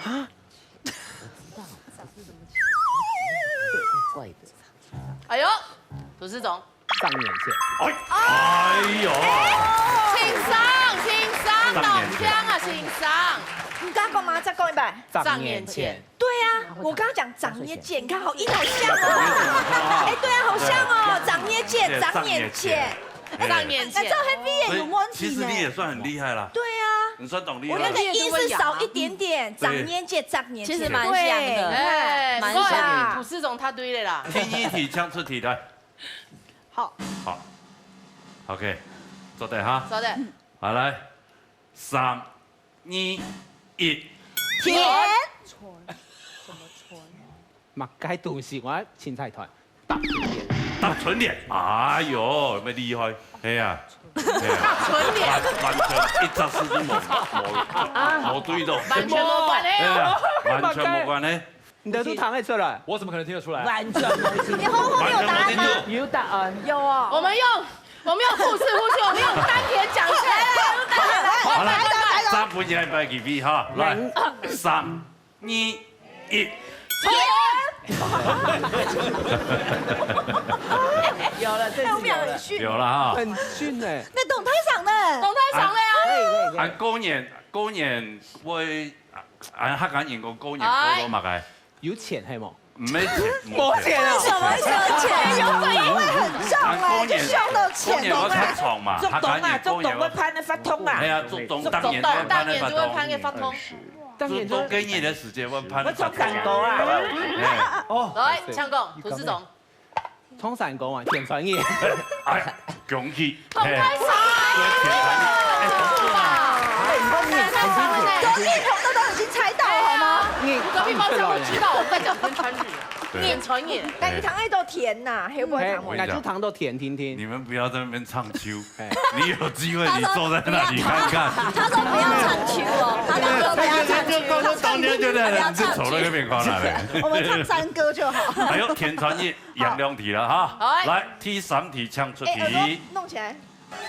啊？怪怪的。哎呦，董事长， 上面线。哎，哎呦。轻松，轻松，上面线。老乡啊，轻松。你刚刚讲吗？再讲一遍。上面线。对啊，我刚刚讲长捏戒，你看好音好像哦。哎，对啊，好像哦，长捏戒，长眼界。哎，长眼界。哎，这黑V也有问题呢。所以其实你也算很厉害啦。对啊。你算懂了。我觉得音是少一点点，对。长年节，长年节。其实蛮像的。对，哎，蛮像。所以涂世忠答对了啦。第二题，请出题来。好。好。OK，做得哈。做得。好，来，三、二、一。田。麼个東西？我凊彩揣。搭春聯。搭春聯，哎喲，有無厲害？係啊，係啊。搭春聯。完，完全一隻字都無，無，無對到。完全無關係哦。係啊，完全無關係。你兜都聽得出來？我怎麼可能聽得出來？完全無關係。你好好有答案嗎？完全無聽到。有答案。有哦。我們用，我們用腹式呼吸，我們用丹田講出來。好了，再分你一擺機會哈，來，三、二、一。有了，這次有了。哎，我們倆很遜。有了哈。很遜欸。那董太長呢？董太長了呀。可以，可以，可以。啊，過年，過年會，啊，啊，客家人講過年過到麼个？有錢係無？毋係錢，無錢啊。為什麼是有錢？有錢味很重欸，啊，過年，就想到錢。過年會較長嘛，做冬啊，客家人過年會，做冬會盼个發通啊。係啊，做冬，做冬，當年就會盼个發通。當年就會，做冬，過年个時節會盼个發通。會唱山歌啊。係。哦，來，請講，涂世忠。 唱山歌啊，田川也。哎，恭喜！好開心！係，田川也。哎，很棒耶，很棒耶。隔壁朋友都已經猜到了，好嗎？你隔壁包廂都知道我們在講田川也。對。田川也。但你聽到田吶，係毋係？哎，𠊎就聽到田，聽，聽。你們不要在那邊唱秋。哎。你有機會，你坐在那裡看看。他說不要唱秋哦，他剛剛說不要唱秋，就告訴當年就在那，你就走到那邊看了嘞。我們唱山歌就好。哎喲，田川也 贏兩題了哈。好。來，第三題，請出題。哎，耳朵弄起來，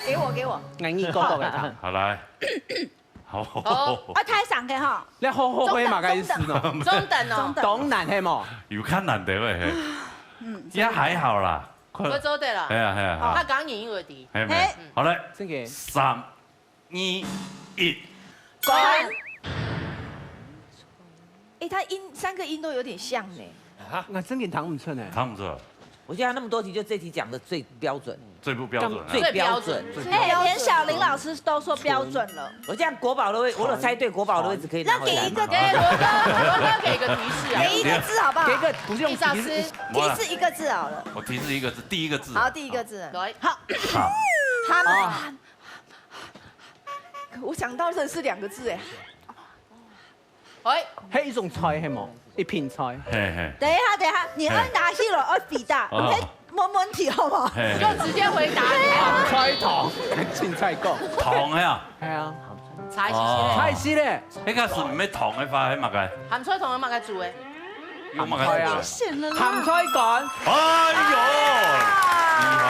給我，給我。𠊎耳哥哥給他。好，來。好。好。啊，太長个哈。你好好會麼个意思呢？中等哦。中等。當難係無？有較難个喂，嘿。嗯。也還好啦，快。會做得啦。係啊，係啊，好。他剛贏有的。係，係。嘿。好，來。這個。三、二、一。 管。哎，它音，三個音都有點像呢。啊？𠊎真个聽毋出呢。聽毋出。我覺得他那麼多題，就這題講得最標準。最不標準啊。最標準。最標準。哎，連小林老師都說標準了。我這樣國寶的位，我有猜對，國寶的位置可以拿回來嗎？那給一個，給國哥，國哥給一個提示啊。給一個字好不好？給一個，不是用提示。提示一個字好了。我提示一個字，第一個字。好，第一個字。來。好。好。好。 我想到的是兩個字哎。哎。係一種菜係無？一品菜。嘿，嘿。等一下，等一下，你愛拿起來，愛比答，哦。你可以問問題好不好？嘿，嘿。就直接回答。菜頭，凊彩講。糖呀。係啊。菜係咧。哦。菜係咧。該個係毋係糖个話，係麼个？鹹菜糖係麼个做个？ 用麼个做个？鹹菜乾。哎喲，厲害！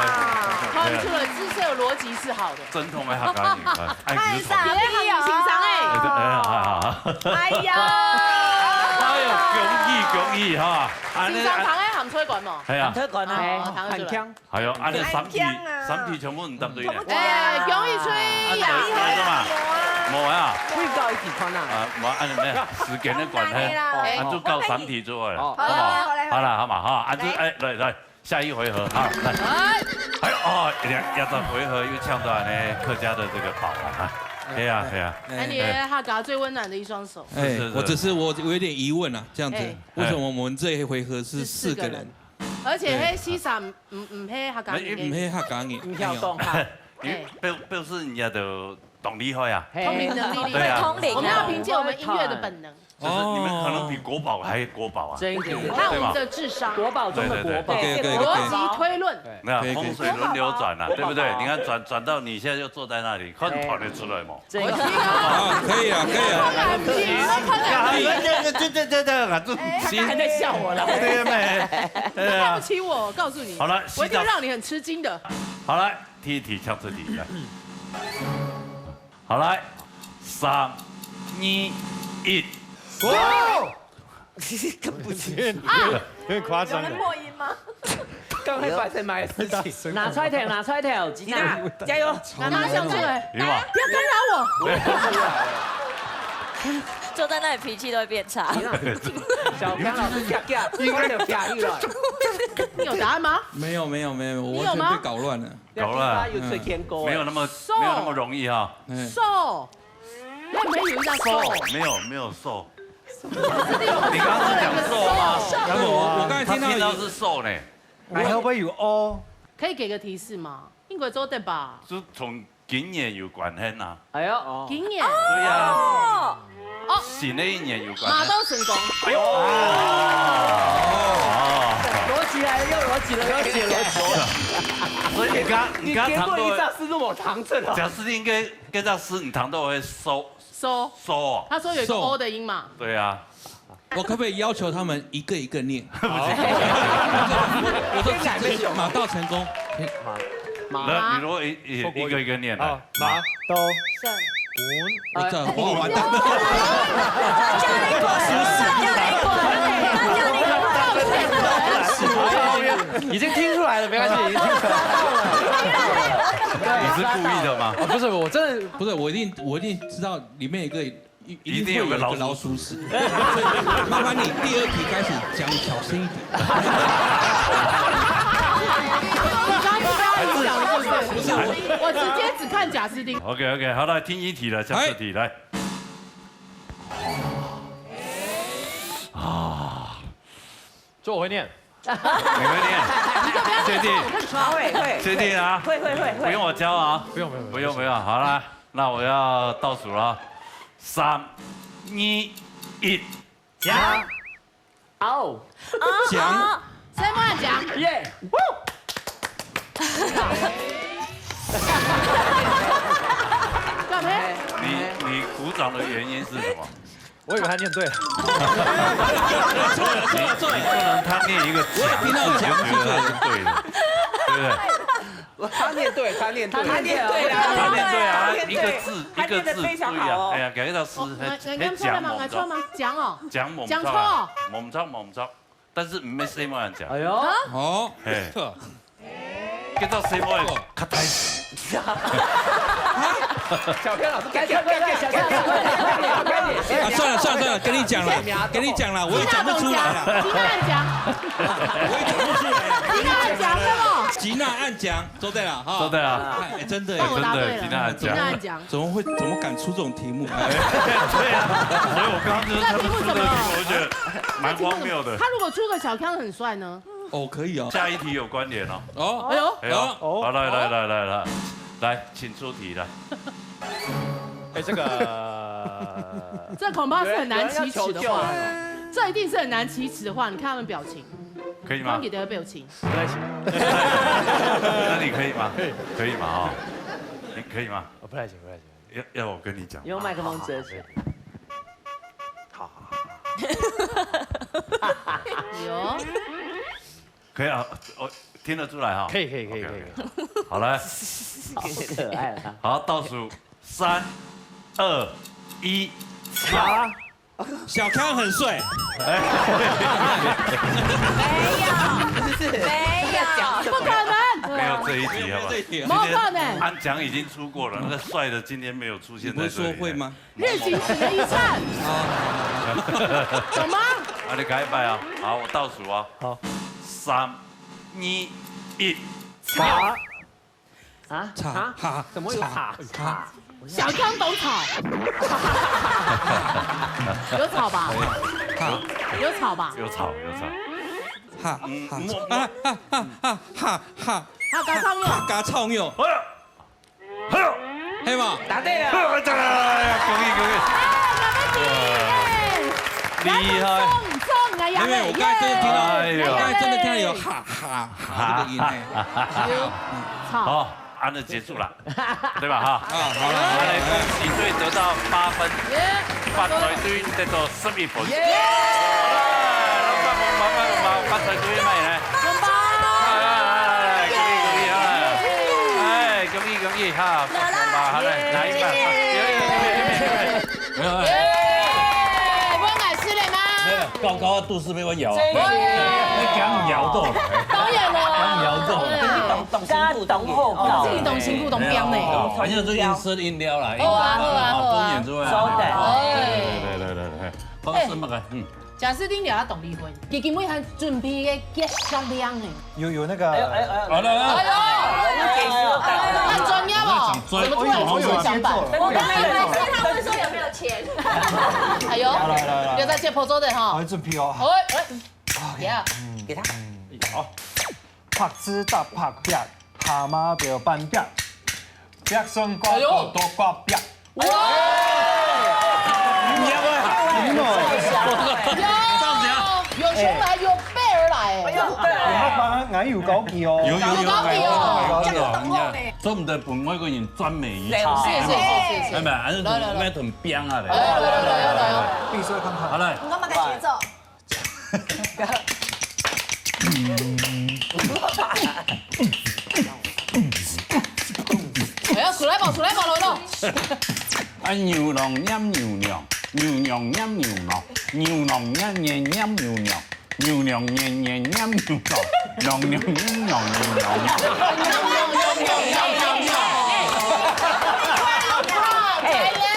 看出來，至少邏輯是好的。正統个客家人，哎，哎，你是太厲害了。別个行情上哎。哎，對，哎，好，好，好。哎呀。哎喲，恭喜，恭喜哈！啊，那，經常糖个鹹菜乾無？哎呀。鹹菜乾啊。哦，糖得出來。很香。 還有，恁樣三題，很香啊。三題全部毋答對呢。全部答對啊。哎，恭喜出去啊！啊，對，對嘛？無啊。會教一題看啊。啊，無，恁樣無，時間个關係，哎。恁樣就教三題就好了，哦。好不好？好嘞，好嘞。好了，好嘛，哈，恁樣就，哎。哎，來，來，下一回合，哈，來。哎。哎，哦，兩，兩隻回合又搶到恁樣客家的這個寶了，哈。哎呀，哎呀。哎，你的客家最溫暖的一雙手。哎，是，是，是。我只是，我，我有點疑問啊，這樣子，哎。為什麼我們這一回合是四個人？是四個人。 而且該四儕毋，毋係客家人个。毋係客家人。毋曉講客。哎。表，表示人家都當厲害啊。嘿。聰明能力厲害。對啊。通靈啊。我們要憑藉我們音樂的本能。就是你們可能比國寶還國寶啊。真的。對吧？看我們的智商。國寶中的國寶。對，對，對。對，對，對。邏輯推論。對。那可以，可以。風水輪流轉啊，對不對？你看轉，轉到你現在又坐在那裡，看轉得出來嗎？ 這個。啊，可以啊，可以啊。這，這，這，這，這，這，行。他還在笑我了。對，妹。對啊。看不起我，我告訴你，好了，我一定讓你很吃驚的。好，來，第一題，請出題，來。好，來，三、二、一。哇！ 跟不起。啊！有點誇張了。有人破音嗎？剛才發生麼个事情？拿菜頭，拿菜頭，吉娜，加油！拿，拿小菜。有啊。不要干擾我。坐在那裡脾氣都會變差。小強老師啪啪，應該有啪一了。你有答案嗎？沒有，沒有，沒有，我完全被搞亂了。你有嗎？搞亂了。有吹天狗欸。沒有那麼，瘦。沒有那麼容易哈。嗯。瘦。那你们有一张手，手，没有，没有手。你刚刚是讲手吗？我，我刚才听到有，他听到是手呢。I help you all。可以给个提示吗？应该做得吧？就从今年有关系呐。哎呦，今年。对呀。哦，新的一年有关系。马到成功。哎呦。哦。逻辑来了，又逻辑了，又逻辑了。所以你刚，你刚刚谈到，你给过一张是那么唐突啊。假设应该，该张诗你谈到会收，收，收哦。他说有一个收 O 的音嘛。对啊。我可不可以要求他们一个一个念？不行。我说马到成功，马那你如果一一一个一个念来好，，马到剩我这我完蛋了。已经听出来了，没关系，已经听出来了。你是故意的吗？啊，不是，我真的不是，我一定我一定知道里面有一个一一定有个一定会有一个老鼠老鼠屎，所以麻烦你第二题开始讲小声一点。你刚刚不要讲是不是？我直接只看贾斯汀。 OK OK，好，来听一题了，下次题来。啊，这我会念。你会念？确定？好，会会确定啊？会会会会，不用我教啊？不用不用不用不用，好啦，那我要倒数了，三、二、一，讲。哦，讲谁莫讲？耶，干嘛？你你鼓掌的原因是什么？我以为他念对了。你不能他念一个字，我也听到讲你就觉得他是对的，对不对？他念对，他念对，他念对了，他念对啊，他念对一个字一个字他念得非常好哦。哎呀，改一道诗，哦，还你你看错了吗？还看错吗？讲哦，讲猛讲错。猛猛猛，但是没什么人讲。哎呦，哦，哎，错，这道谁会卡台词？小天老师，赶紧赶紧，小天老师，啊，算了算了算了，跟你讲了，跟你讲了，我也讲不出来了，吉娜讲，我也讲不出来了。吉娜讲什么？吉娜按讲，说对了哈，说对了。哎，真的耶，那我答对了，真的吉娜讲吉娜讲。怎么会怎么敢出这种题目？对呀，所以我刚刚就是他们出这个题目，我觉得蛮荒谬的。他如果出个小康很帅呢？哦，可以哦，下一题有关联哦。哦，哎呦，哎呦，哦好，来来来来来来，请出题来。哎，这个这恐怕是很难启齿的话有人要求救了。这一定是很难启齿的话，你看他们表情，可以吗看？你的表情。不太行，那你可以吗？可以，可以吗？哦，你可以吗？我不太行，不太行。要要我跟你讲？用麦克风遮起来。好好有，可以啊，我听得出来哈。可以可以可以可以 OK，OK，好来，可爱了。好，倒数三、二、一，啊，小康很帅，没有，没有，不可能，没有这一题好吧？这一题啊不可能。按讲已经出过了，那个帅的今天没有出现你不是在这里。说会吗？日行只能一善，懂吗？啊，你改一摆啊！好，我倒数啊。好，三、二、一，茶啊茶哈，怎么有茶？茶？小康懂吵，有吵吧？茶有吵吧？有吵有吵。哈哈嗯我哈哈哈哈哈，他刚刚有哈嘎唱哟，哎呀，哎呦，黑吗？答对了。哎呀，恭喜恭喜！哎，厉害！中中了呀！因为我刚才真的听到，哎呦我刚才真的听到有哈哈哈这个音哎，好，好，按照结束了，对吧？哈，啊，好了，来恭喜队得到八分，发财队得到十一分。耶！发财队买呢？红包。哎，恭喜恭喜啊！哎，恭喜恭喜哈！发红包，好来，来一百，没有没有。哎，我买失礼吗？没有，高高的肚屎被我咬，哎被讲咬到，当然了，讲咬到。对啊刚懂后告自己懂辛苦懂标呢。好像最近吃饮料啦，好啊好啊好啊公演之外，招待对对对对对，放心吧，嗯，假设你聊到董丽婚，你今晚还准备个吉祥礼呢？有有那个，哎呦哎呦哎呦，好了，哎呦，很专业哦，怎么突然出这个想法？我刚才看他会说有没有钱。哎呦，来来来来，留在这婆做的哈。好，准备哦。哎哎，OK，呀，给他。好，白纸搭白壁，蛤蟆表半壁，壁上挂哎呦，多挂壁。哇！你要不要？有，有熊来，有 bear 来，哎呦，我还有高级哦，有有有，有高级哦，有高级哦，你看，所以我们的本外国人专美一场，是是是是是，哎，蛮来来来，蛮很棒啊嘞，来来来来来，闭塞看看，好来，你干嘛开节奏？哎呀，出来吧，出来吧，来了。啊，牛郎念牛娘，牛娘念牛郎，牛郎念念念牛娘。 牛娘年年念牛郎，娘娘念娘牛娘。哎，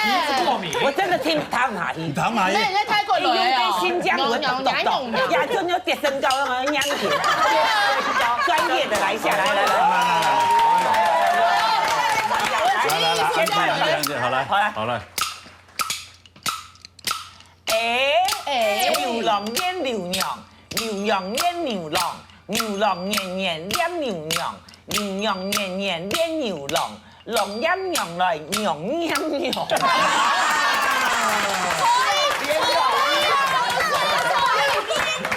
你是过敏？我真的听不懂啊，你听不懂啊？那你在泰国来啊？你用在新疆文读懂，呀，就你要点身高了吗？娘子，专业的来一下，来来来，好来，好来，好来。 哎，哎，牛郎念牛娘，牛娘念牛郎，牛郎年年念牛娘，牛娘年年念牛郎，郎念娘来娘念娘。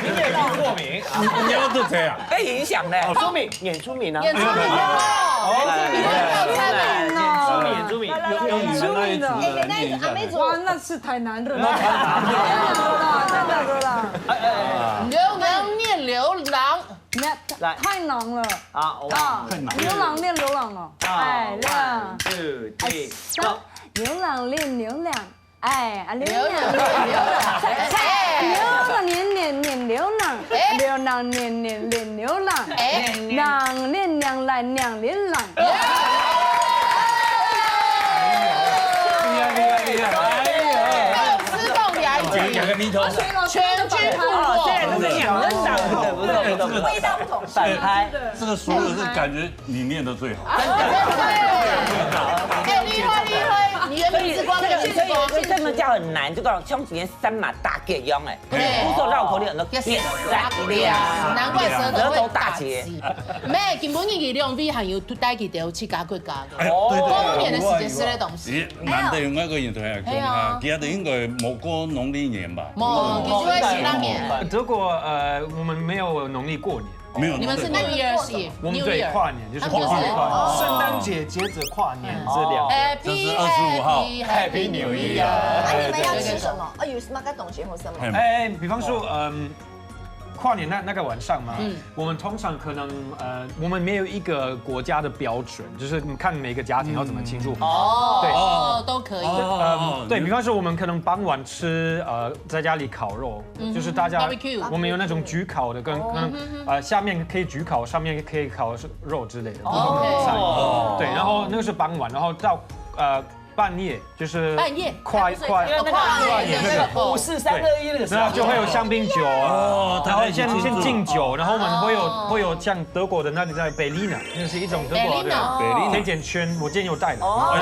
你也听过没？你你要这谁啊？被影响嘞。哦，说明演出名啊。演出名哦，演出名，演出名，演出名。有有你们那一组的人念一下。哇，那是太难了啦，太难了啦，太难了啦。牛郎念牛郎，那来太难了啊！啊，太难了。牛郎念牛郎哦，啊，哎，对啊。One, two, three, go。牛郎念牛郎，哎，啊，牛郎念牛郎，牛郎念念念牛郎，牛郎念念念牛郎，哎，郎念娘来娘念郎。 厉害厉害厉害！哎呦，吃到牙齿，两个两个咪头，全军覆没。哦，虽然都是两人掌，对，不错不错不错，味道不同。反拍，这个输的是感觉你念的最好。哎，厉害厉害！你的名字光，你的名字光，所以这个真的叫很难，就讲像今天三马大给用哎。 对，不说绕口令，很多也是啊，难怪舌头会打结。没，今晡日佢兩位還有帶佢兜自家國家个，哎，對對對，過年的時節食个東西。咦，難得有外國人同佢講哈，哎呀，其實應該無過農曆年吧？無，其實係西曆年。德國，呃，我們沒有農曆過年。沒有農曆過年。你們是New Year's Eve，我們對，New Year。跨年，就是跨年，他們就是跨年，聖誕節接著跨年這兩個。Happy，這是二十五號。Happy，Happy New Year。那你們要吃什麼？啊，有什麼个東西或什麼？哎，比方說，嗯， 跨年那，那個晚上嘛，嗯。我們通常可能，呃，我們沒有一個國家的標準，就是看每個家庭要怎麼慶祝。嗯。哦，對。哦，都可以。哦，嗯，對，比方說我們可能傍晚吃，呃，在家裡烤肉，嗯哼，就是大家，barbecue。我們有那種焗烤的，跟，哦。跟，呃，下面可以焗烤，上面可以烤肉之類的，哦。這種菜。哦。對，然後那個是傍晚，然後到，呃， 半夜，就是半夜，跨，跨，跨年那個，跨年那個。五四三二一那個時候。那就會有香檳酒啊，哦，然後先，大家一起慶祝。先敬酒，然後我們會有，哦。會有像德國的那個叫Berliner，那是一種德國的Berliner。Berliner。甜甜圈，我今天有帶的。哦，哎。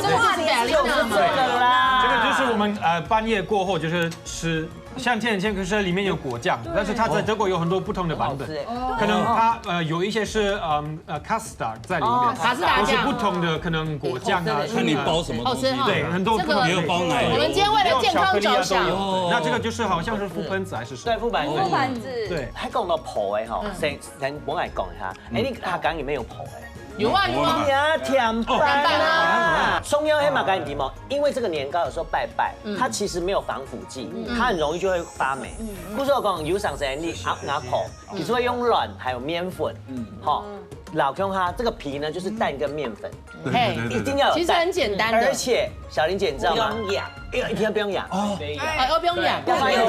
這個就是Berliner嗎？這個啦。這個就是我們，呃，半夜過後就是吃 像甜甜圈，可是裡面有果醬，對。但是它在德國有很多不同的版本。哦，好吃欸。可能它，呃，有一些是，嗯，呃，custard在裡面，哦，custard醬。或是不同的可能果醬啊，對，看你包什麼東西。好吃哈。對，很多不同的類型。這個，你要包哪一個？我們今天為了健康著想。有巧克力啊，都有。那這個就是好像是覆盆子還是什麼？對，覆盆子。覆盆子。對。還講到烰的吼，嗯。先，先我來講一下。欸，你客家裡面有烰的？ 有啊，有啊。有啊，甜粄啊。哦。甜粄啊。重要的嘛，該你知無？因為這個年糕有時候拜拜，嗯。它其實沒有防腐劑，嗯。它很容易就會發霉。嗯。故所講，有常時你壓，壓烰，嗯。其實會用卵還有麵粉，嗯。吼，嗯。老公哈，這個皮呢，就是蛋跟麵粉，對，對，對，對。一定要有蛋。其實很簡單的。而且，小玲姐，你知道嗎？不用壓。 哎，一定要不用壓。哦。哎，要不用壓。對，要不然有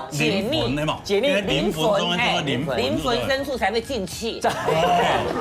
解膩。靈魂的嘛，解膩，因為靈魂中間都是靈魂，靈魂深處才會進去。對。對。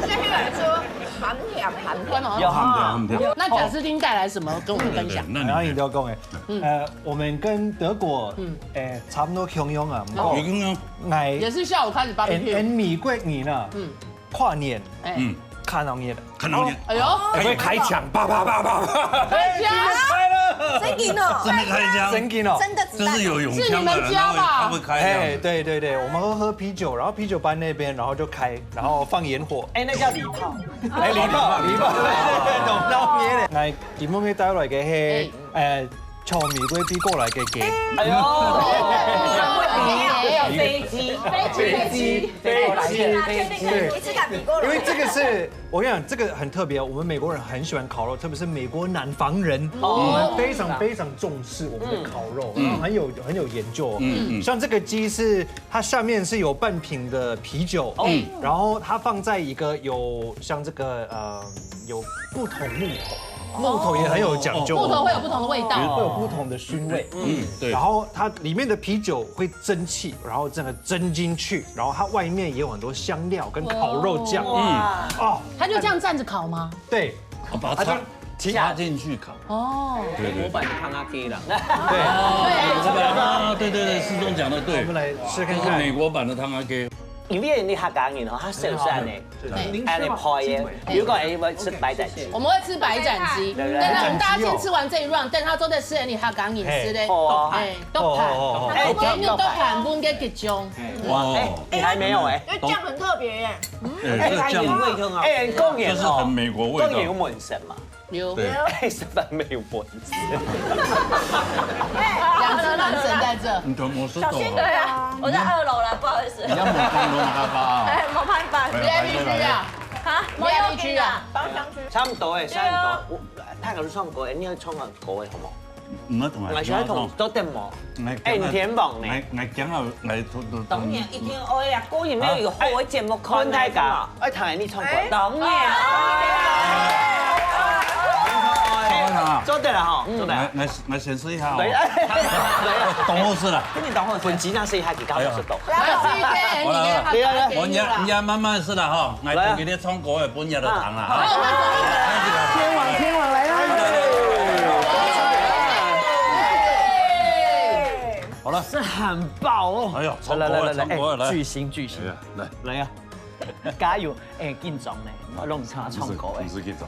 相對來說，鹹甜鹹甜。有鹹甜，鹹甜。那賈斯汀帶來什麼跟我們分享？對，對，對，那你然後你都講，欸，嗯。呃，我們跟德國，嗯。欸，差不多共樣啊，不過，哦。也共樣。欸，也是下午開始barbecue。欸，欸，美國人啊，嗯。 跨年，哎。嗯。看到你了。看到你。哎呦。會不會開槍？啪啪啪啪啪。開槍？開了。真的哦，真的开枪，真的哦，真的子弹。这是有用枪的人，是你们家吧？他会，他会开这样子。哎，对对对，我们喝喝啤酒，然后啤酒搬那边，然后就开，然后放烟火。哎，那叫礼炮。哎，礼炮，礼炮，懂到你嘞。来，今日带来个是，哎，从美国飞过来个鸡。哎呦，飞机，飞机，飞机，飞机，飞机。一次打比过来。因为这个是 我跟你讲，这个很特别哦。我们美国人很喜欢烤肉，特别是美国南方人，我们非常非常重视我们的烤肉，然后很有很有研究哦。像这个鸡是它下面是有半瓶的啤酒，然后它放在一个有像这个呃有不同木头，木头也很有讲究哦，木头会有不同的味道。会有不同的熏味，嗯，对。然后它里面的啤酒会蒸汽，然后整个蒸进去，然后它外面也有很多香料跟烤肉酱，哇，哦，它就这样站着烤吗？对，哦，把它插，它就插进去烤。哦，对对对。美国版的汤阿给啦。对，啊，对对对，世忠讲的对，我们来试看看。这是美国版的汤阿给。因为你客家人吼，他手是按呢，对，按呢拍的。比如讲，哎，我吃白斩鸡，我们会吃白斩鸡，对不对？但是我们大家先吃完这一 round，等下做得吃，你客家人吃的，好啊。哎，都盘，哦，哦，哦，哦。哎，都盘，都盘，分个集中。哇，哎，你还没有哎。因为酱很特别耶。哎，这酱，哎，很过年哦，这是很美国味道。过年有门神嘛？有。对。哎，是番没有门神。两只门神在这。你怎么是小心，对啊，我在二楼啦，不好意思。你要抹干净好不好？哎，没办法。来，来，来，来。啊，没有去啊。包厢区。差不多哎，差不多。我，他可是唱歌哎，你要唱歌哎，好不好？ 毋好同𠊎，𠊎想要同做得無？哎，你天王呢？𠊎，𠊎講啊，𠊎同，同，當然一定愛啊，果然要有好的節目看啊。坤泰哥，愛聽你唱歌。當然。做得了哈，做得。𠊎，𠊎，𠊎先試一下哦。對，哎，對啊。當好食了。跟你當好食。本集那是一下給剛好食到。來，來，來。我也，也慢慢試了哈。來，同佢哋唱歌的本日的糖了哈。好，我們走。天王，天王來啦！ 好了，是很飽哦。哎呀，唱歌了，來，來，來，唱歌了，來。哎，巨星，巨星。哎呀，來。來呀，加油！哎，緊張呢，我弄差唱歌哎。毋使，毋使緊張。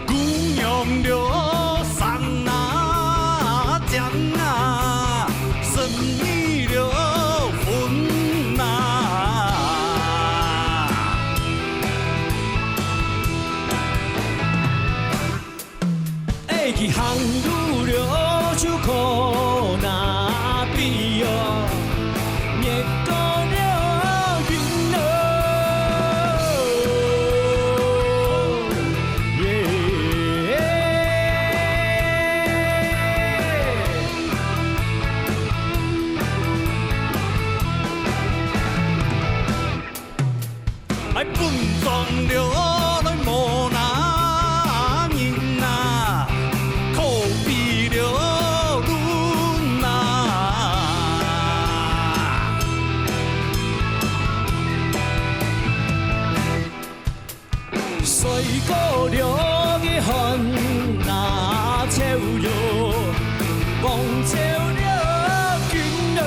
姑娘了，生啊，靚啊，生意了，分啊。 愛去行路了，就靠那邊喲，越過了雲哦，耶。 愛分裝了來無那人啊，可比了論啊。睡過了个寒啊，笑了，望笑了緊啊。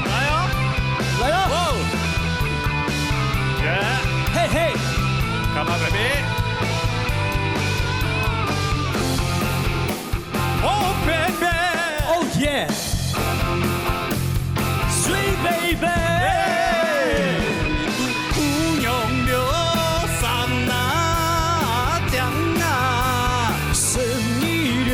來哦，來哦！哦！耶！嘿嘿！Come on, baby！Oh, baby! Oh, yeah! Sweet baby！姑娘了，生啊，靚啊，生意了，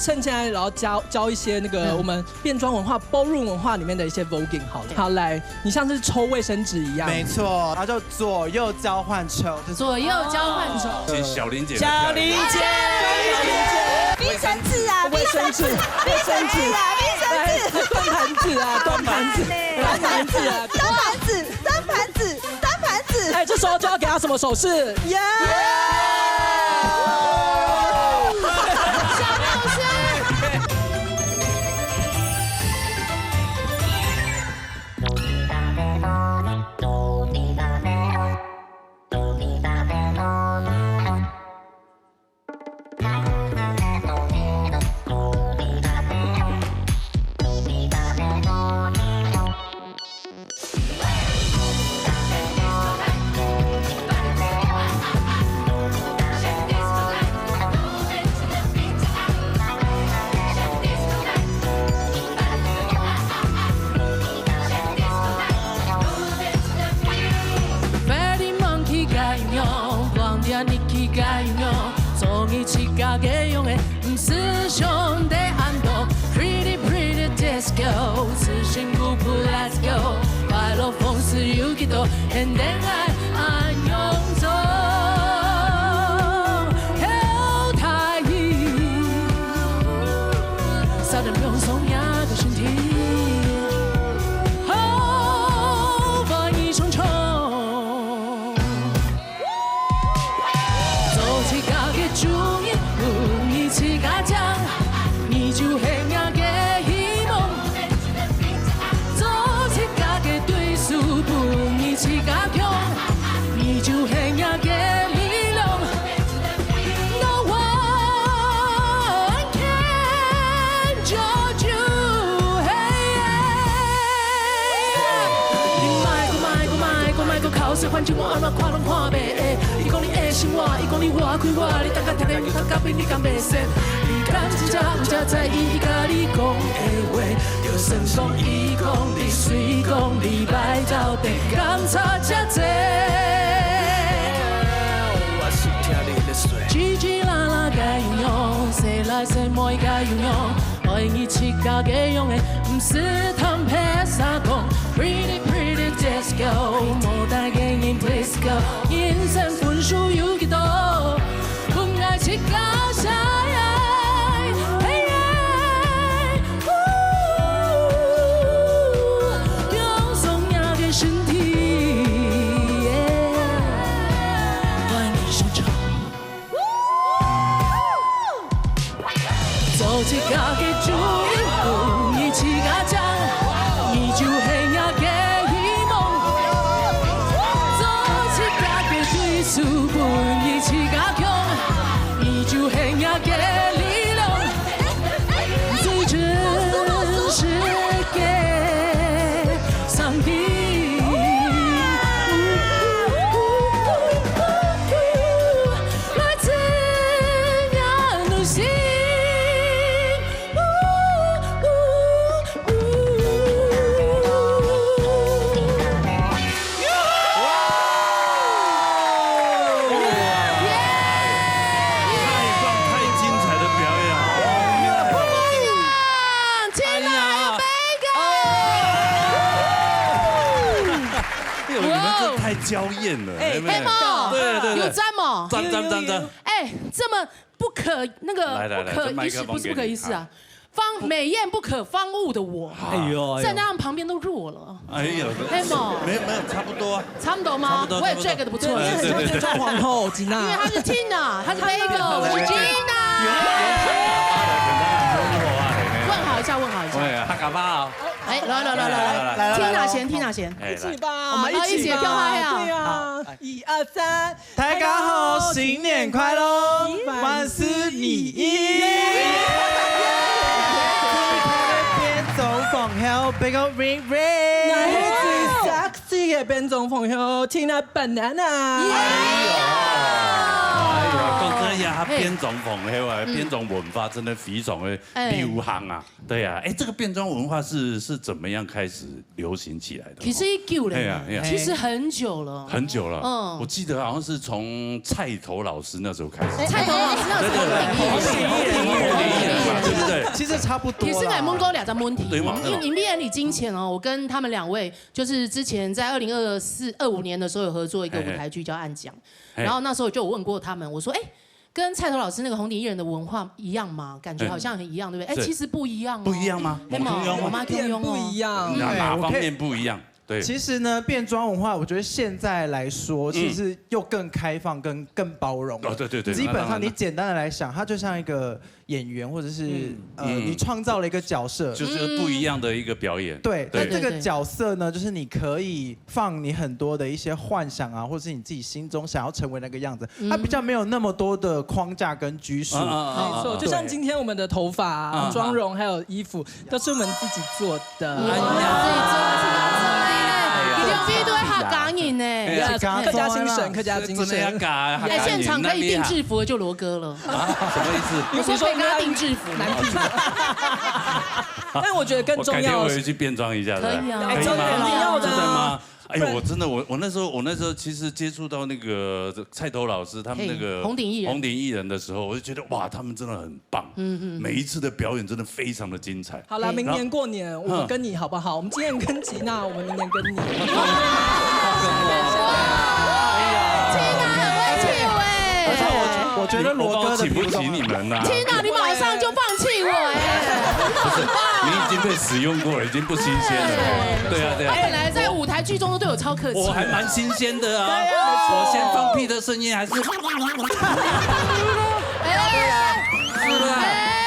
趁现在，然后教，教一些那个嗯。我们变装文化、ballroom文化里面的一些 voguing 好了。好，来，你像是抽卫生纸一样。没错，然后就左右交换抽，就是左右交换抽。请小林姐来小林姐，小林姐。卫生纸啊，卫生纸，卫生纸啊，卫生纸。来，端盘子啊，端盘子，端盘子啊。端盘子，端盘子，端盘子。哎，这时候就要给他什么手势？耶！哎呦，你们这太娇艳了，哎，有没有？有赞吗？赞赞赞赞！哎，这么不可那个，来来来，不可一世，不是不可一世啊，方美艳不可方物的我，哎呦，哎呦。站在他们旁边都弱了。哎呦，哎呦，没有没有，差不多啊，差不多吗？差不多，我也差不多。这个不错，对对对对。装皇后，Gina。因为她是 Tina，她是 Bagel，我是 Gina。问好一下，问好一下。喂，哈嘎巴哦。哎，来来来来来来来来，Tina先，Tina先。哎，来。一起吧，我们要一起跳嗨啊！对啊，好，来。一二三。 大家好，新年快乐，万事如意。变装皇后，Bagel Ring Ring。那是最sexy的变装皇后，Tina Banana。哎呦，哎呦，各真的呀，它嘿。變裝皇后啊，嗯。變裝文化真的非常的哎。流行啊。对啊，哎，这个变装文化是，是怎么样开始流行起来的？其实已久了，哎呀，哎呀。其实很久了。很久了。嗯。我记得好像是从菜头老师那时候开始。菜头老师那时候对，对，对。红顶艺人。红顶艺人嘛，对不对？其实差不多啦。其实乃木哥两张问题，对嘛，对嘛。因为你练你金钱哦，我跟他们两位就是之前在二零二四、二五年的时候有合作一个舞台剧叫《暗讲》，嘿。然后那时候就有问过他们，我说，哎，跟菜头老师那个红顶艺人的文化一样吗？感觉好像很一样，对不对？哎，是。其实不一样哦。不一样吗？对嘛？我们不一样吗？我们不一样哦。一点不一样。哪，哪方面不一样？对。其实呢，变装文化，我觉得现在来说，嗯。其实又更开放、跟更包容了。哦，对，对，对，基本上，那当然了。你简单的来想，它就像一个演员，或者是，嗯。呃，嗯。你创造了一个角色。就是不一样的一个表演。对，对。那这个角色呢，就是你可以放你很多的一些幻想啊，或者是你自己心中想要成为那个样子，嗯。它比较没有那么多的框架跟拘束。啊，啊，啊，啊，没错，啊。就像今天我们的头发啊、啊，啊。妆容还有衣服，都是我们自己做的。哎呀。自己做，自己做。哎呀。你两位都是客家人呢。哎呀，客家精神，客家精神。真的要改啊，哎，现场可以订制服的就罗哥了。啊，什么意思？我说可以跟他订制服。难听。但我觉得更重要的是，我改天我回去变装一下，可以啊。可以吗？哎，真的，真的吗？哎呦，不然我真的，我，我那时候，我那时候其实接触到那个菜头老师他们那个嘿，红顶艺人。红顶艺人的时候，我就觉得，哇，他们真的很棒。嗯，嗯，嗯。每一次的表演真的非常的精彩。好啦，对。明年过年，我们跟你好不好？我们今年跟吉娜，我们明年跟你。吉娜很会跳哎。而且我，我觉得罗哥的我起不起你们啊？吉娜，你马上就放弃我哎。不是，你已经被使用过了，已经不新鲜了。对啊，对啊。他本来在舞台剧中都对我超客气。我还蛮新鲜的啊。对啊。我先放屁的声音还是，是不是？哎呀。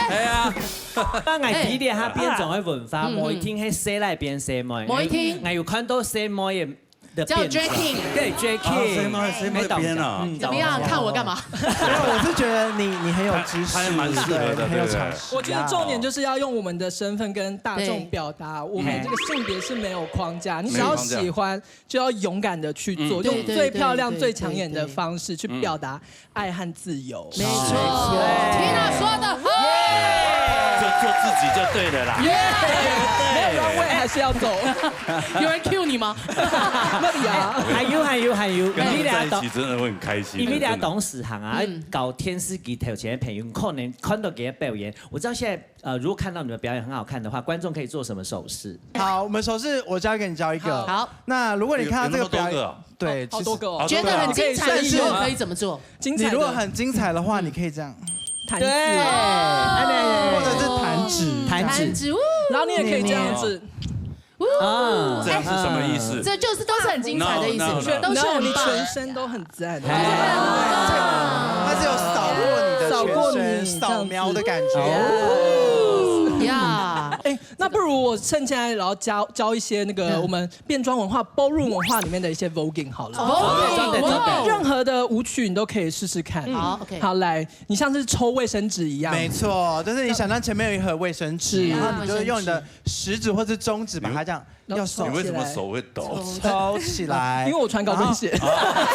哎呀。啊，𠊎知了，佢變裝个文化，嗯，嗯。無一定係細倈變細妹。無一定。𠊎有看到細妹个，的變裝。叫drag king。對，drag king。哦，細妹，細妹變啊。嗯，怎麼樣？看我幹嘛？沒有，我是覺得你，你很有知識，他，他還蠻適合的，對，你很有常識。對，對，對。我覺得重點就是要用我們的身份跟大眾表達，對。我們這個性別是沒有框架，你只要喜歡，沒有框架。就要勇敢地去做，嗯。用最漂亮、對，對，對，最搶眼的方式去表達 愛和自由。沒錯，Tina說的，做，做自己就對了啦。耶！沒有runway還是要走。有人cue你嗎？那裡啊。還有，還有，還有，跟他們在一起真的會很開心，因為大家當時行啊，嗯。搞電視機頭前的朋友，可能看到佢个表演，我知道現在，呃，如果看到你們表演很好看的話，觀眾可以做什麼手勢？好，我們手勢我教一個，你教一個。好。那如果你看到這個表演，有，有那麼多個哦。對，好多個哦。其實覺得很精彩的時候可以怎麼做？精彩的。你如果很精彩的話，你可以這樣。彈指。對，哦。或者是彈指。彈指。彈指，嗚。然後你也可以這樣子。嗚。啊。這樣是什麼意思？這就是都是很精彩的意思，No, no, no. 都是很棒。然後你全身都很讚。哎。它是有掃過你的全身，掃過你，掃描的感覺。這樣子。哦。呀。哎，那不如我趁現在，然後教，教一些那個嗯。我們變裝文化、ballroom文化裡面的一些voguing好了。哦，對，對，對，對。任何的舞曲你都可以試試看。嗯。好，OK。好，來，你像是抽衛生紙一樣。沒錯，就是你想象前面有一盒衛生紙，是。然後你就用你的食指或是中指把它這樣，要手你為什麼手會抖？抽起來。因為我穿高跟鞋。然後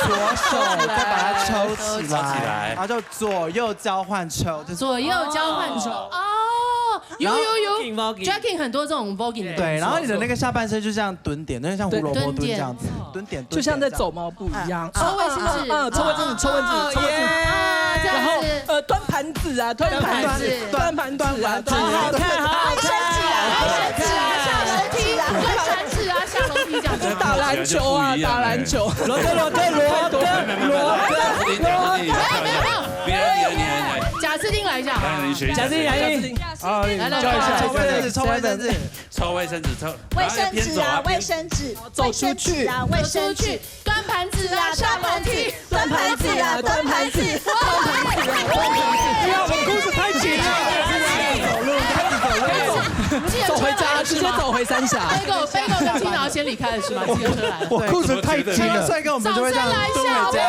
左手再把它抽起來，抽起來。然後就左右交換抽，就是左右交換抽。哦。哦，有，有，有。然後voguing，voguing。Drag king很多這種voguing的動作。對，然後你的那個下半身就像蹲點，那個像胡蘿蔔蹲這樣子，蹲點，蹲點，就像在走貓步一樣。抽衛生紙。嗯，嗯，抽衛生紙，抽衛生紙，哦，抽衛生紙。耶。啊，這樣子。然後，呃，端盤子啊，端盤子，端盤子啊，端盤子。好好看，好好看。衛生紙啊，衛生紙啊，下樓梯，端盤子啊，下樓梯這樣子。打籃球啊，打籃球。羅哥，羅哥，羅哥，羅哥。沒有，沒有，沒有。你來，你來，你來。賈斯汀來一下。來，你學一下。賈斯汀，賈斯汀。啊，來，來，教一下，教一下。抽衛生紙，抽衛生紙。 抽衛生紙，抽，衛生紙啊，衛生紙，走出去。衛生紙啊，衛生紙，端盘子啊，下楼梯，端盘子啊，端盘子，端盘子啊，端盘子。不要，我裤子太紧了。走路，走路。走回家，直接走回三峽。Bagel，Bagel跟青岛先离开了是吗？骑车来了。我裤子太紧了。帅哥，我们就会这样。掌声来一下好不好？哇，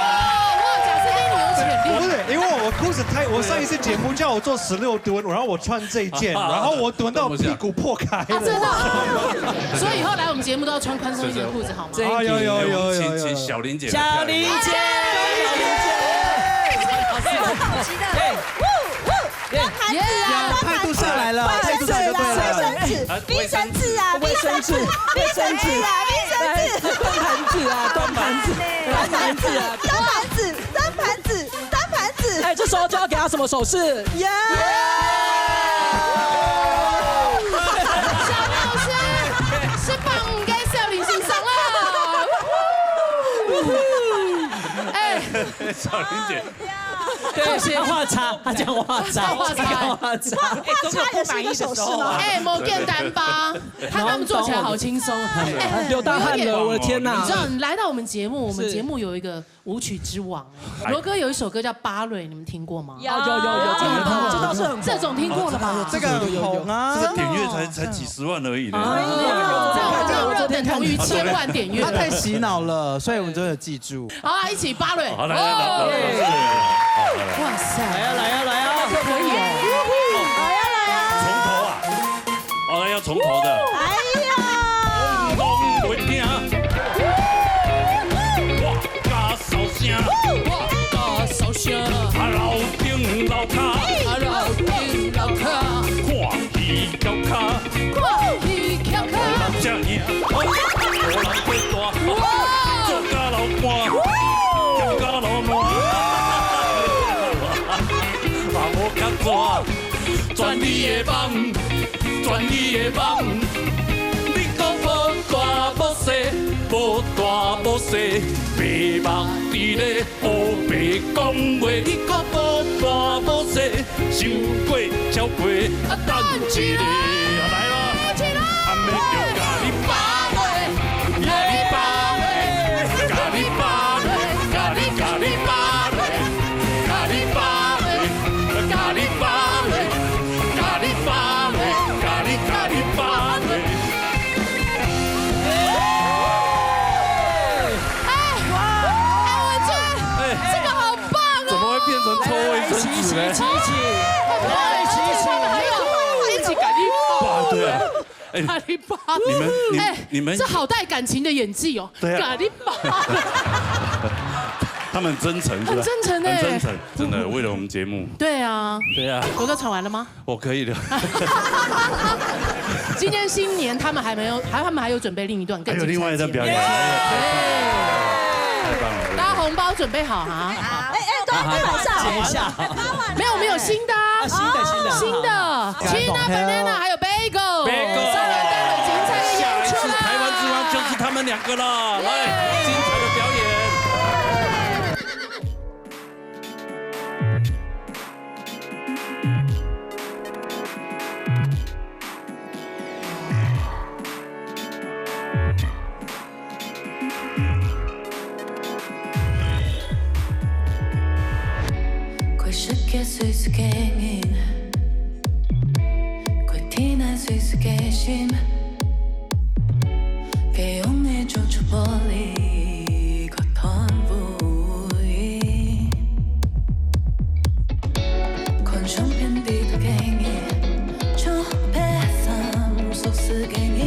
贾斯汀你有潜力。不是，因为我裤子太，我上一次节目叫我做十六蹲，然后我穿这一件，然后我蹲到屁股破开了。啊，真的啊。所以以后来我们节目都要穿宽松一点的裤子，好吗？哎呦呦呦呦呦。请，请小林姐来漂亮一点。小林姐。好高级的。耶！端盘子啊，有，态度上来了，端盘子啊，态度上来就对了。卫生纸，卫生纸啊，卫生纸，卫生纸啊，卫生纸。端盘子啊，端盘子，端盘子啊。端盘子，端盘子，端盘子。哎，这时候就要给他什么手势？耶！小老师，是帮个少林先生啦。哎，小林姐，对，先画叉，他讲画叉，画叉。讲画叉。哎，总有不满意的时候啊。哎，无简单吧？他他们做起来好轻松。哎，流大汗了，我的天哪！你知道，你来到我们节目，我们节目有一个舞曲之王，哎，罗哥有一首歌叫《芭蕾》，你们听过吗？有有有有，这很红，这倒是很红，这种听过了吧？这个很红啊。这个点阅才才几十万而已呢。哎呀，在我们这等同于千万点阅。他太洗脑了，所以我们真的记住。好啊，一起芭蕾。好，来来来，哦，哇塞，来呀来呀来呀，可以哦。来呀来呀，从头啊，好，来，要从头的。哎呀，讲袂听，我甲烧声，我甲烧声，啊，楼顶楼骹，啊，楼顶楼骹，看鱼轎跤。 看你翹脚。人食贏，無人過大，哇！做甲流汗，哇！跳甲流汗。啊，無甲蛇，鑽你的網，鑽你的網。你講無大無細，無大無細，白目佇咧。 烏白講話，你講無大無細，傷過超過，啊，等一下，來咯，起來！阿妹就甲你芭蕾，甲你芭蕾，甲你芭蕾，甲你甲你芭蕾，甲你芭蕾，甲你芭蕾，甲你芭蕾，甲你甲你芭蕾。 哎，哇，哎，我觉得，哎，这个好棒哦！怎么会变成抽卫生纸呢？来，琪琪，琪琪，很棒，琪琪，很棒，很棒，一起感应。哇，对啊，哎，咖喱吧。你们，你，哎，你们，这好带感情的演技哦。对啊。咖喱吧。他们真诚，是吧？很真诚哎。很真诚，真的，为了我们节目。对啊。对啊。罗哥唱完了吗？ 我可以的。今天新年他们还没有，还，他们还有准备另一段更精彩的节目。还有另外一段表演。耶！太棒了，太棒了。大家红包准备好哈。好。哎，哎，都还没晚上。接一下。没有，没有，新的啊。啊，新的，新的。新的。好。China Banana还有Bagel。Bagel。上来带来精彩的演出啦。下一次台湾之光就是他们两个了。耶！来，精彩的表演。 快世界隨時經營，快天涯隨時經心，該用个就出玻璃，快團烏雲。看相片地圖經營，就別三熟識經營。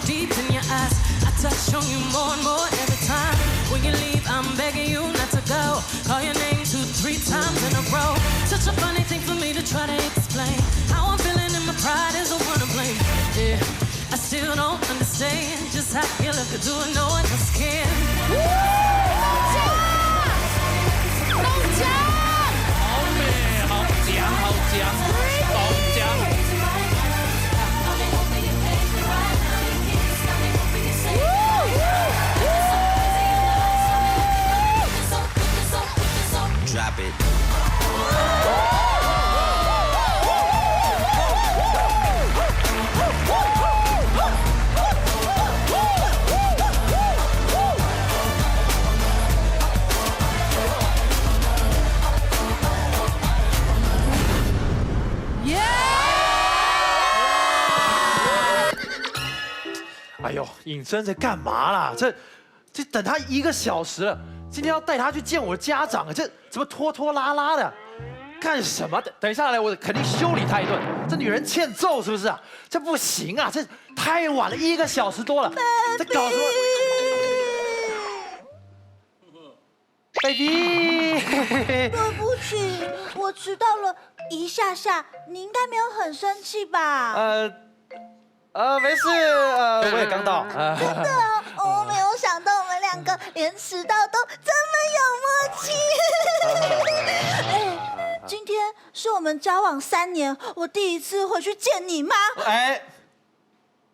Deep in your eyes, I touch on you more and more every time. When you leave, I'm begging you not to go. Call your name two, three times in a row. Such a funny thing for me to try to explain. How I'm feeling and my pride is the one to blame. Yeah, I still don't understand just how you look at doing no one else can. 好美，好强，好强，好强。 Drop it。哎呦，尹真在干嘛啦？这这等他一个小时了，今天要带他去见我的家长，这怎么拖拖拉拉的？干什么？等等一下来，我肯定修理他一顿。这女人欠揍是不是啊？这不行啊！这太晚了，一个小时多了，在搞什么？ baby。 对不起，我迟到了一下下，你应该没有很生气吧？呃，呃，没事，呃，我也刚到。啊。真的哦，我没有想到我们两个连迟到都这么有默契。哎，今天是我们交往三年，我第一次回去见你妈。哎，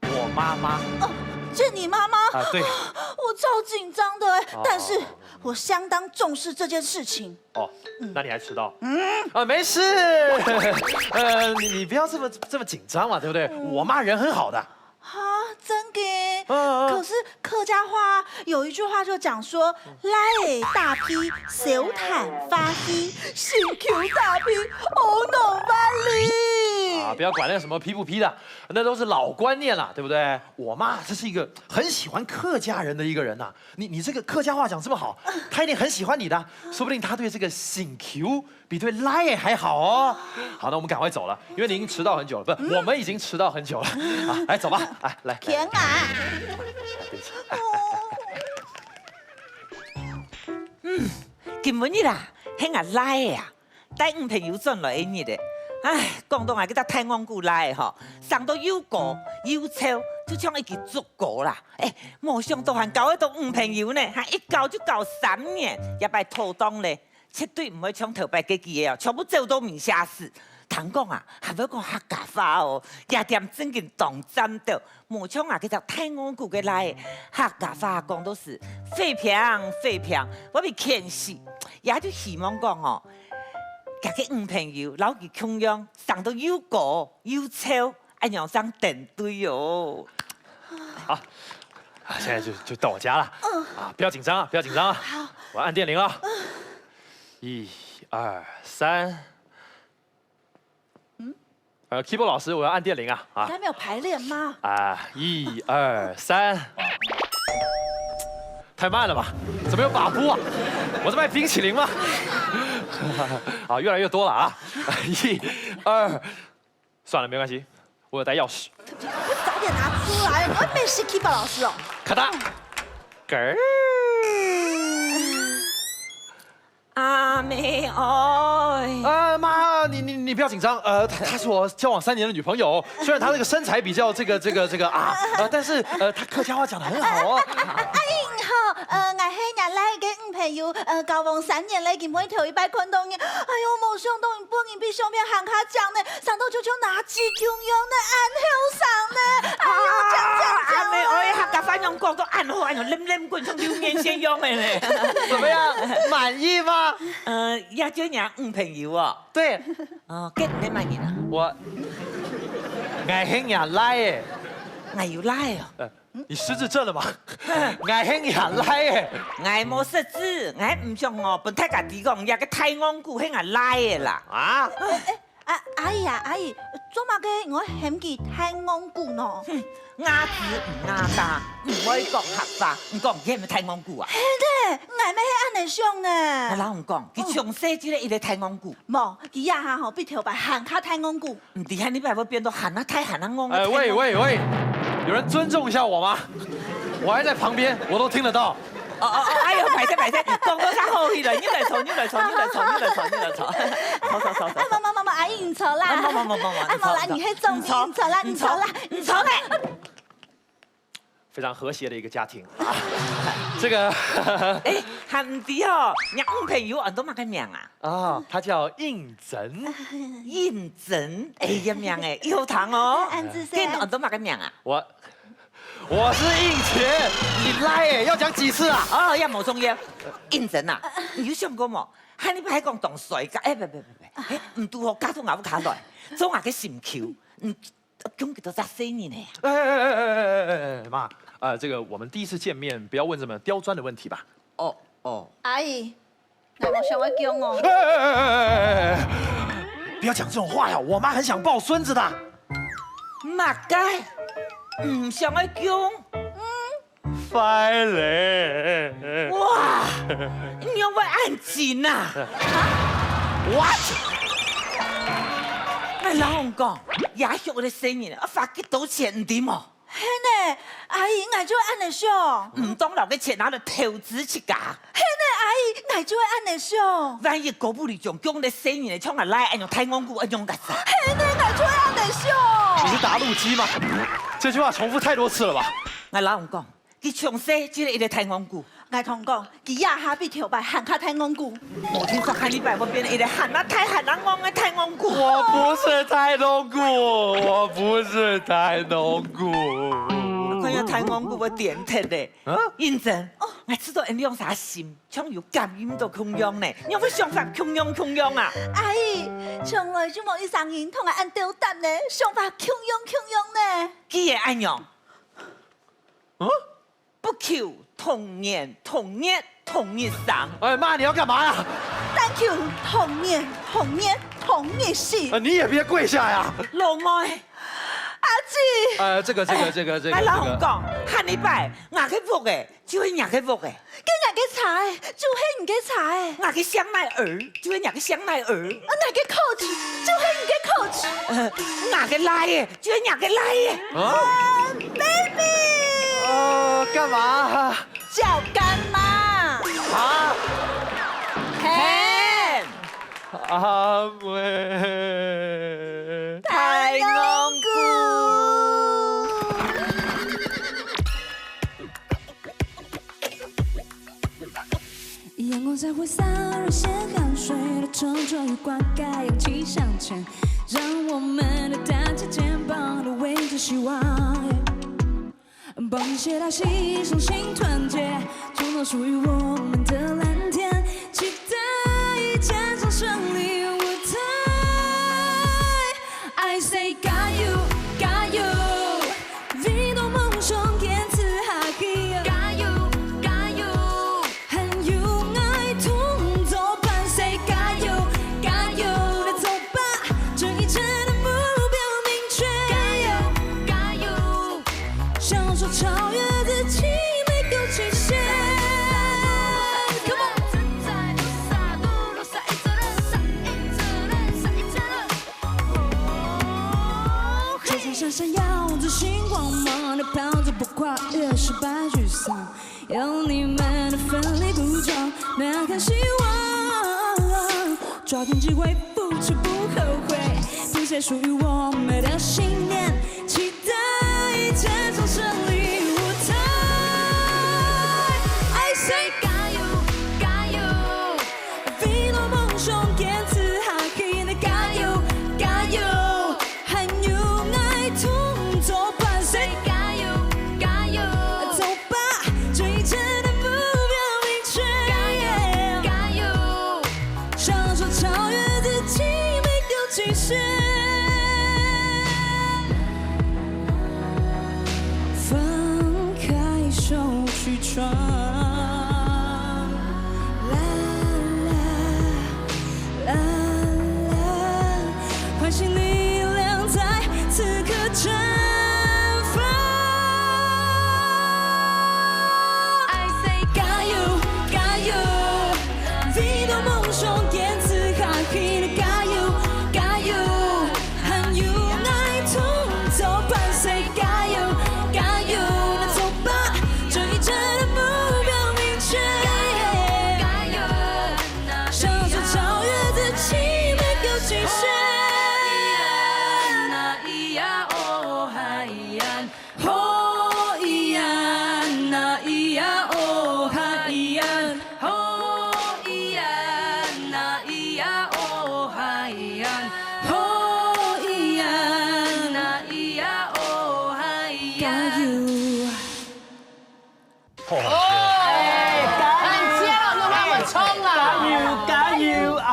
我妈妈。哦，见你妈妈？啊，对。我超紧张的哎，哦。但是我相当重视这件事情。哦，那你还迟到？嗯。啊，没事。呃，你你不要这么这么紧张嘛，对不对？我妈人很好的。啊，真的？嗯嗯。可是客家话有一句话就讲说，倈仔打屁，笑談花戲，心臼打屁，烏龍萬里。啊，不要管那个什么批不批的，那都是老观念啦，对不对？我妈她是一个很喜欢客家人的一个人呐，你你这个客家话讲这么好，她一定很喜欢你的，说不定她对这个心臼比对倈仔还好哦。好，那我们赶快走了，因为你已经迟到很久了，不，我们已经迟到很久了啊！来，走吧，哎，来，来天啊！对不起。今晡日啊，係𠊎倈仔啊，帶女朋友轉來个日仔。唉，講到𠊎這隻大戇牯倈仔吼，生到又高又醜，就像一支竹篙啦。哎，無想到還交得到女朋友呢，還一交就交三年，這擺妥當咧。 絕對毋會像頭擺該幾个哦，全部走到米下死。聽講啊，還會講客家話哦，這點正經當讚到，無像𠊎這隻大戇牯个倈仔，客家話講到係飛平飛平，會分牽死。也就希望講哦，佢个女朋友摎佢共樣，生到又高又醜， 恁樣正登對哦。好，啊，現在就就到我家了。嗯。啊，不要緊張啊，不要緊張啊。好。我要按電鈴了。嗯。一二三。嗯？呃，keyboard老師，我要按電鈴啊，啊。你還沒有排練嗎？啊，一二三。太慢了吧？怎么有把不啊？我在卖冰淇淋吗？啊，越来越多了啊！一二。 算了，没关系，我有带钥匙。早点拿出来，我要被是 keyboard 老师哦。咔嗒，咯儿。阿妹哦。啊，妈，你你你不要紧张，呃，她她是我交往三年的女朋友，虽然她这个身材比较这个这个这个啊，呃，但是呃，她客家话讲得很好哦。阿英好，呃，我是你个女朋友，呃，交往三年了，今晡日头一擺看到你，哎呦，無想到你本人比相片還較靚呢。 生到就像哪隻共樣呢，恁後生呢，哎喲，講講講。阿妹，哎，客家話仰講到恁好，恁樣靚靚滾，像流年仙樣个呢。怎么样？满意吗？呃，也就你女朋友哦。对。哦，該你个麼人啊？我，𠊎係若倈仔。𠊎有倈仔哦。呃，你失智症了吗？𠊎係若倈仔。𠊎無失智，𠊎毋想哦，分大家知講，這个大戇牯係𠊎倈仔啦。啊？ 啊，阿姨啊，阿姨，做麼个𠊎喊佢大戇牯呢？哼，牙齒毋牙打，毋會講客話，你講佢係毋係大戇牯啊？係呢，𠊎乜係恁樣想呢。𠊎摎你講，佢從細就係一個大戇牯。無，佢這下吼比頭擺還較大戇牯。毋知下禮拜會變到還較大還較戇个大戇牯。哎，喂喂喂，有人尊重一下我吗？我还在旁边，我都听得到。哦哦哦，哎呦，歹勢歹勢，講到啥好去了，你來坐，你來坐，你來坐，你來坐，你來坐，坐坐坐坐。哎，媽媽媽媽，阿姨你坐啦。啊，媽媽媽媽媽，哎，媽媽，你係總理，你坐啦，你坐啦，你坐啦。非常和谐的一个家庭啊。这个，哎，還毋知哦，你女朋友安到麼个名啊？啊，他叫應珍。應珍，哎，个名哎，又糖哦。安子你安到麼个名啊？我，我是應勤，你來耶，要讲几次啊？哦，也無重要。應珍啊，你有想過無？喊你爸講當衰个，哎，不不不不，哎，毋拄好嫁到𠊎屋下來，做𠊎个心臼，嗯，供幾多隻細人呢？哎哎哎哎哎哎哎，妈，呃，这个我们第一次见面，不要问这么刁钻的问题吧。哦哦，阿姨，𠊎無想愛降哦。哎哎哎哎哎哎哎，不要讲这种话呀！我妈很想抱孙子的。麼个？毋想愛降？快嘞！哇，你會恁緊啊？What？𠊎老公講，也畜个細人，啊，花幾多錢，你知無？係呢，阿姨，𠊎就恁呢想。毋當老个錢拿來投資自家。係呢，阿姨，𠊎就會恁呢想。萬一哥布里將降个細人，像𠊎倈恁樣大戇牯，恁樣个啥？係呢，𠊎就會恁呢想。你是打路基吗？这句话重复太多次了吧？ 𠊎老公講，佢從細就係一個大戇牯。 𠊎同講，佢這下比頭擺還較大戇牯。無聽說下禮拜會變一個還較大還較戇个大戇牯。我不是太弄古，我不是太弄古。看下大戇牯會癲忒咧。啊？認真，𠊎知道恁兩儕心像有感應到共樣呢，仰會想法共樣共樣啊？阿姨，從來就無一儕人同𠊎恁鬥膽呢，想法共樣共樣呢。既然恁樣，啊？不求同年同月同日生。哎，妈，你要干嘛呀？但求同年同月同日死。啊，你也别跪下呀！老妹，阿姊，呃，这个，这个，这个，这个，哎，这个，老公讲，下礼拜，俺个屋哎，就系俺个屋哎。跟俺个茶哎，就系你个茶哎。俺个香奈儿，就系俺个香奈儿。俺个Coach，就系你个Coach。呃，俺个倈仔，就系俺个倈仔。啊？ Baby，呃，干嘛？叫干妈。啊？嘿，阿妹。太戇牯。阳光在挥洒，热血汗水的冲撞与灌溉，扬起向前，让我们的单肩肩膀都围着希望。帮你写到牺牲新团结，创造属于我们的蓝天，期待一战场胜利舞台。I say 加油，加油！ 为了梦想坚持下去。加油，加油！还有爱同作伴，say 加油，加油！那走吧，这一切的目标明确。加油，加油！享受超越自己每个极限。Come on！就像闪闪耀着星光芒的跑者，不跨越失败沮丧，有你们的奋力鼓掌，那看希望。抓紧机会，付出不后悔，谱写属于我们的信念，期待一切从胜利舞台。I say 加油，加油！ 为了梦想坚持下去，加油，加油！还有爱同作伴，say 加油，加油！走吧，这一切的目标明确。加油，加油！享受超越自己每个极限。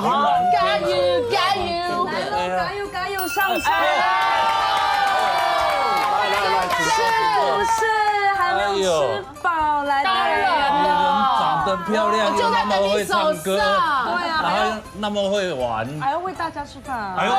哦，加油，加油！來咯，加油，加油，上車！哎呀！來，來，來，請坐，請坐。是不是還沒有吃飽？來，當然了。哎呀，人長得漂亮，我就在等你手上。又那麼會唱歌，對啊，然後又那麼會玩。還要餵大家吃飯啊。哎呦，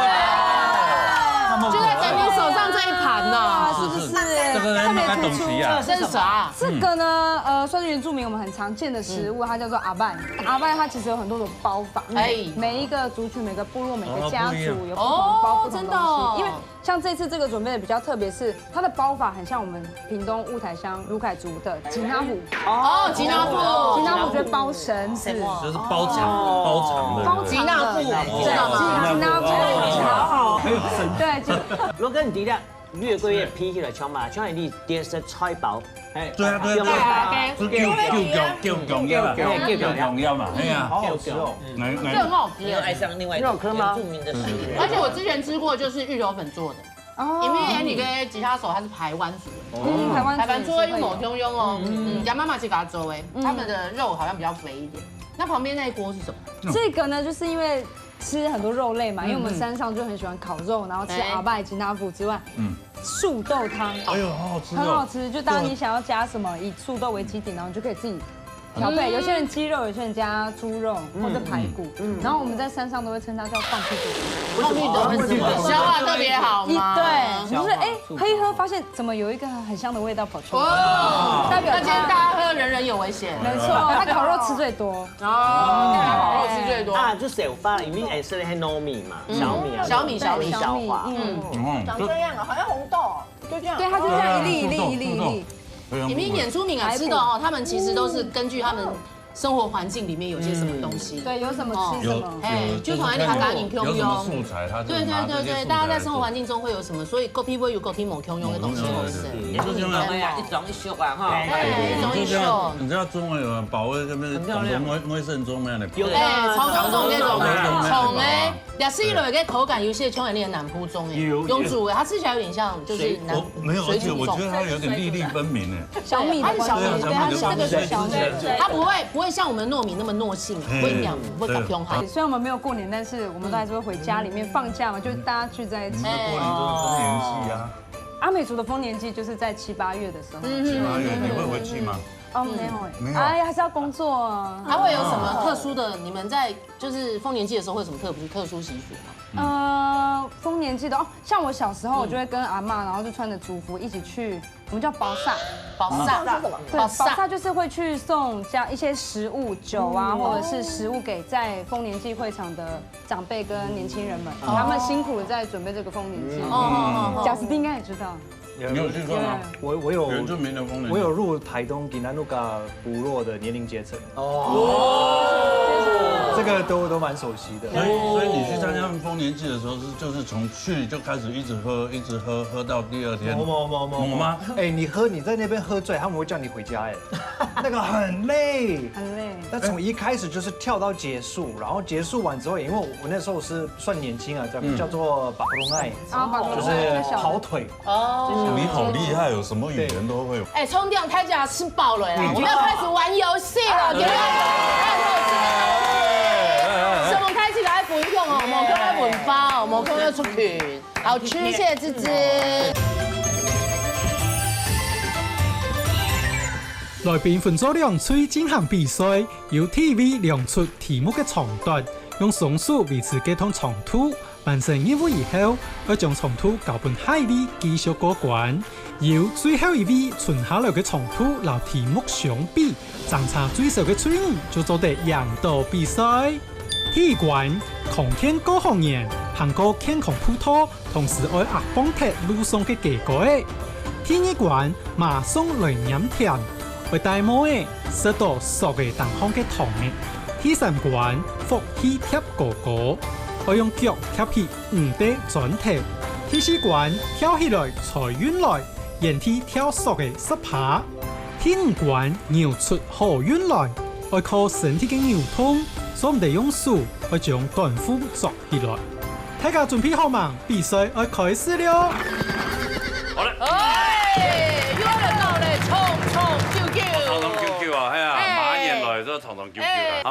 那麼可愛。就在等你手上這一盤呢。是不是？是，是，這個人應該懂齊啊。這是啥？這個呢，呃，算是原住民我們很常見的食物，它叫做阿拜。阿拜它其實有很多種包法，哎。每一個族群、每個部落、每個家族有不同的包、哦，不同的東西。真的哦。因為像這次這個準備的比較特別，是它的包法很像我們屏東霧台鄉魯凱族的吉納布。哦，吉納布。吉納布就包繩子，就是包長，包長的。包長的。吉納布，知道嗎？吉納布。好好。對，就罗哥，你知道越过越皮起来，像嘛，像你第一次菜包，哎，对啊，对啊，对啊，就叫叫叫叫要嘛，哎，叫叫要嘛，哎呀，好好吃哦。来来，这很好吃。你有爱上另外一个原住民的食物。而且我之前吃过，就是芋头粉做的。哦。因为Annie跟吉他手他是排湾族的，嗯，排湾族排湾族会有某种用哦，嗯，嗯，妈妈去给他做哎，他们的肉好像比较肥一点。那旁边那一锅是什么？这个呢，就是因为吃很多肉类嘛，因为我们山上就很喜欢烤肉，然后吃阿拜吉纳布之外，嗯，素豆汤，哎呦，好好吃哦，很好吃。就当你想要加什么，以素豆为基底，然后你就可以自己调配。有些人鸡肉，有些人加猪肉或者排骨，然后我们在山上都会称它叫放屁狗。放屁狗是什么？消化特别好吗？对，就是哎，喝一喝发现怎么有一个很香的味道跑出来，哦，代表那今天大家喝人人有危险。没错，它烤肉吃最多。 哦，好吃最多。啊，就小花，因为也是那些糯米嘛，小米啊，小米，小米，小米，小花。嗯，长这样啊，好像红豆哦，就这样。对，它就这样一粒一粒一粒一粒。你们原住民啊，吃的哦，他们其实都是根据他们生活环境里面有些什么东西。对，有什么吃什么。哎，就从哪里他给你有什么素材，他就拿这些素材来做。对对对对，大家在生活环境中会有什么，所以各地会有各地某共用的东西好吃。你说这样啊，哎呀，一种一修啊哈。哎，一种一修。你知道中文有人保卫这边广东味味噌盅吗？有的啊，哎，潮州粽这种，潮州粽那种啊。从哎，也是一个口感，有些像那个南部粽哎，有，有。用煮的，它吃起来有点像就是南，水煮粽。没有，而且我觉得它有点粒粒分明哎。小米的关系，对啊，小米的关系，对，它是这个是小米，它不会不会像我们糯米那么糯性，不会咬，不会咬很好。虽然我们没有过年，但是我们都还是会回家里面放假嘛，就大家聚在一起。你们过年都是丰年祭啊。 阿美族的丰年祭就是在七八月的时候。七八月你会回去吗？哦，没有哎，没有。哎，还是要工作啊。还会有什么特殊的？你们在就是丰年祭的时候会有什么特别特殊习俗吗？呃，丰年祭的哦，像我小时候，我就会跟阿嬷，然后就穿着族服一起去，我们叫包萨。包萨是什么？对，包萨就是会去送家一些食物、酒啊，或者是食物给在丰年祭会场的长辈跟年轻人们，他们辛苦的在准备这个丰年祭。哦，贾斯汀应该也知道。你有去过吗？我我有原住民的丰年祭。我有入台东吉南路嘎部落的年龄阶层。哦，这个都都蛮熟悉的。所以所以你去参加他们丰年祭的时候是就是从去就开始一直喝一直喝喝到第二天。没没没没没吗？哎，你喝你在那边喝醉，他们会叫你回家哎，那个很累。很累。那从一开始就是跳到结束，然后结束完之后，因为我我那时候是算年轻啊，叫叫做巴克隆奈，啊，巴克隆奈就是跑腿。哦，你好厉害哦，什么语言都会。哎，从这样开始吃饱了啦，我们要开始玩游戏了，对不对？什么开始来分享哦，某个文化哦，某个族群。好，谢谢芝芝。 来宾分做两队进行比赛，由体位量出题目个长短，用双手维持该段长度。完成任务以后，要将长度交分下一位继续过关。由最后一位存下来个长度，摎题目相比，相差最少个队伍就做得赢到比赛。第一关，康健过好年，行过健康步道，同时爱握放忒路上个雞哥仔。第二关，马上来染忝， 會戴帽仔，食到塑仔頂項个糖仔。第三關，福氣貼高高，愛用腳貼起五垤磚頭。第四關，跳起來財運來，原地跳塑仔十下。第五關，扭出好運來，愛靠身體个扭動，做毋得用手，愛將短褲著 起來。大家準備好吂？比賽愛開始了！好了。哎，又來到了長長久久。長長久久啊，係啊，哎。馬年來就長長久久啊。哎。好，